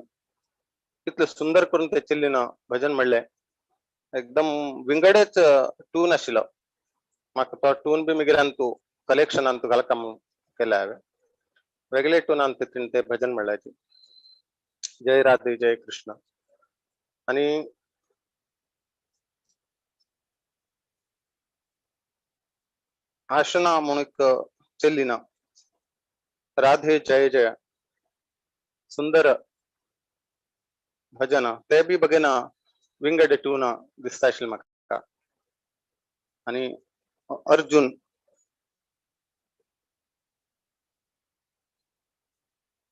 कितले सुंदर करून ते चिल्लीन भजन म्हणलें. एकदम विंगडच ट्यून आशिल्लो. म्हाका तो ट्यून बी मागीर तूं कलेक्शनान तूं घालका म्हणून केलें हांवें. वेगळे ट्यूनान तितून ते भजन म्हणल्याची. जय राधे जय कृष्ण. आणि आशना म्हणून एक चेल्ली ना राधे जय जय सुंदर भजन ते बी बघेना विंगड ट्यून दिसता आशिल्लें म्हाका. आणि अर्जुन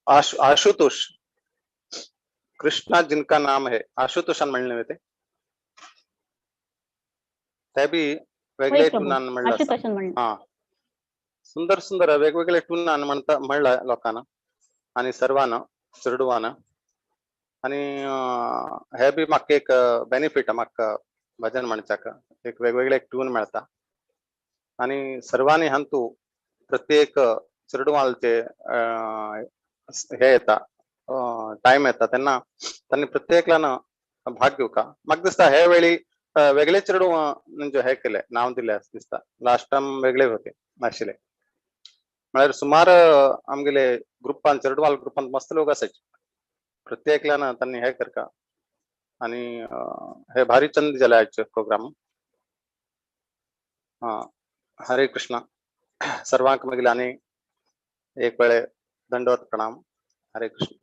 आशुतोष कृष्णा जिनका नाम है आशुतोषान म्हणले ते ते बी वेगळे
वय प्रभू
ट्युनान म्हणलं आसा.
आशुतोषान म्हणलें.
हा सुंदर सुंदर वेगवेगळे ट्युनान म्हणता म्हणला लोकांना आणि सर्वांना चेडवान. आणि हे बी म्हाका एक बेनिफीट म्हाका भजन म्हणच्याक एक वेगवेगळे ट्यून मेळता. आणि सर्वांनी हांतू प्रत्येक चेडवालचे हे येता टायम येता तेन्ना तांणी प्रत्येकल्यान भाग घेवका. म्हाका दिसता हे वेळी वेगळे चेडूं म्हणजे हे केले नांव दिले अशें दिसता. लास्ट टायम वेगळे होते आशिल्ले म्हळ्यार सुमार आमगेले ग्रुपान चेडवाल ग्रुपान मस्त लोक आसाचे प्रत्येकल्यान तांणी हे करका. आणि हे भारी चंद जाले आयचे प्रोग्राम. हरे कृष्णा. सर्वांक मागीर आनी एक वेळे दंडवत प्रणाम. हरे कृष्ण.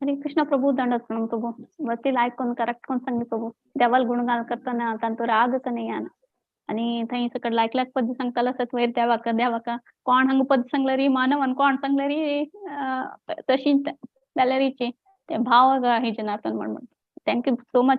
हरे कृष्ण प्रभू दंडवत प्रणाम प्रभू. वतील आयकून करेक्ट कोण सांगले प्रभू. देवाल गुणगान करतना तांचो राग कनयान आणि थंय सकड लायकल्याक पद सांगतालो आसत वयर देवाक देवाक कोण हांगा पद सांगले री मानवान कोण सांगले री तशी जाल्यारीची ते भाव हे जनार्दन म्हण. Thank you so much.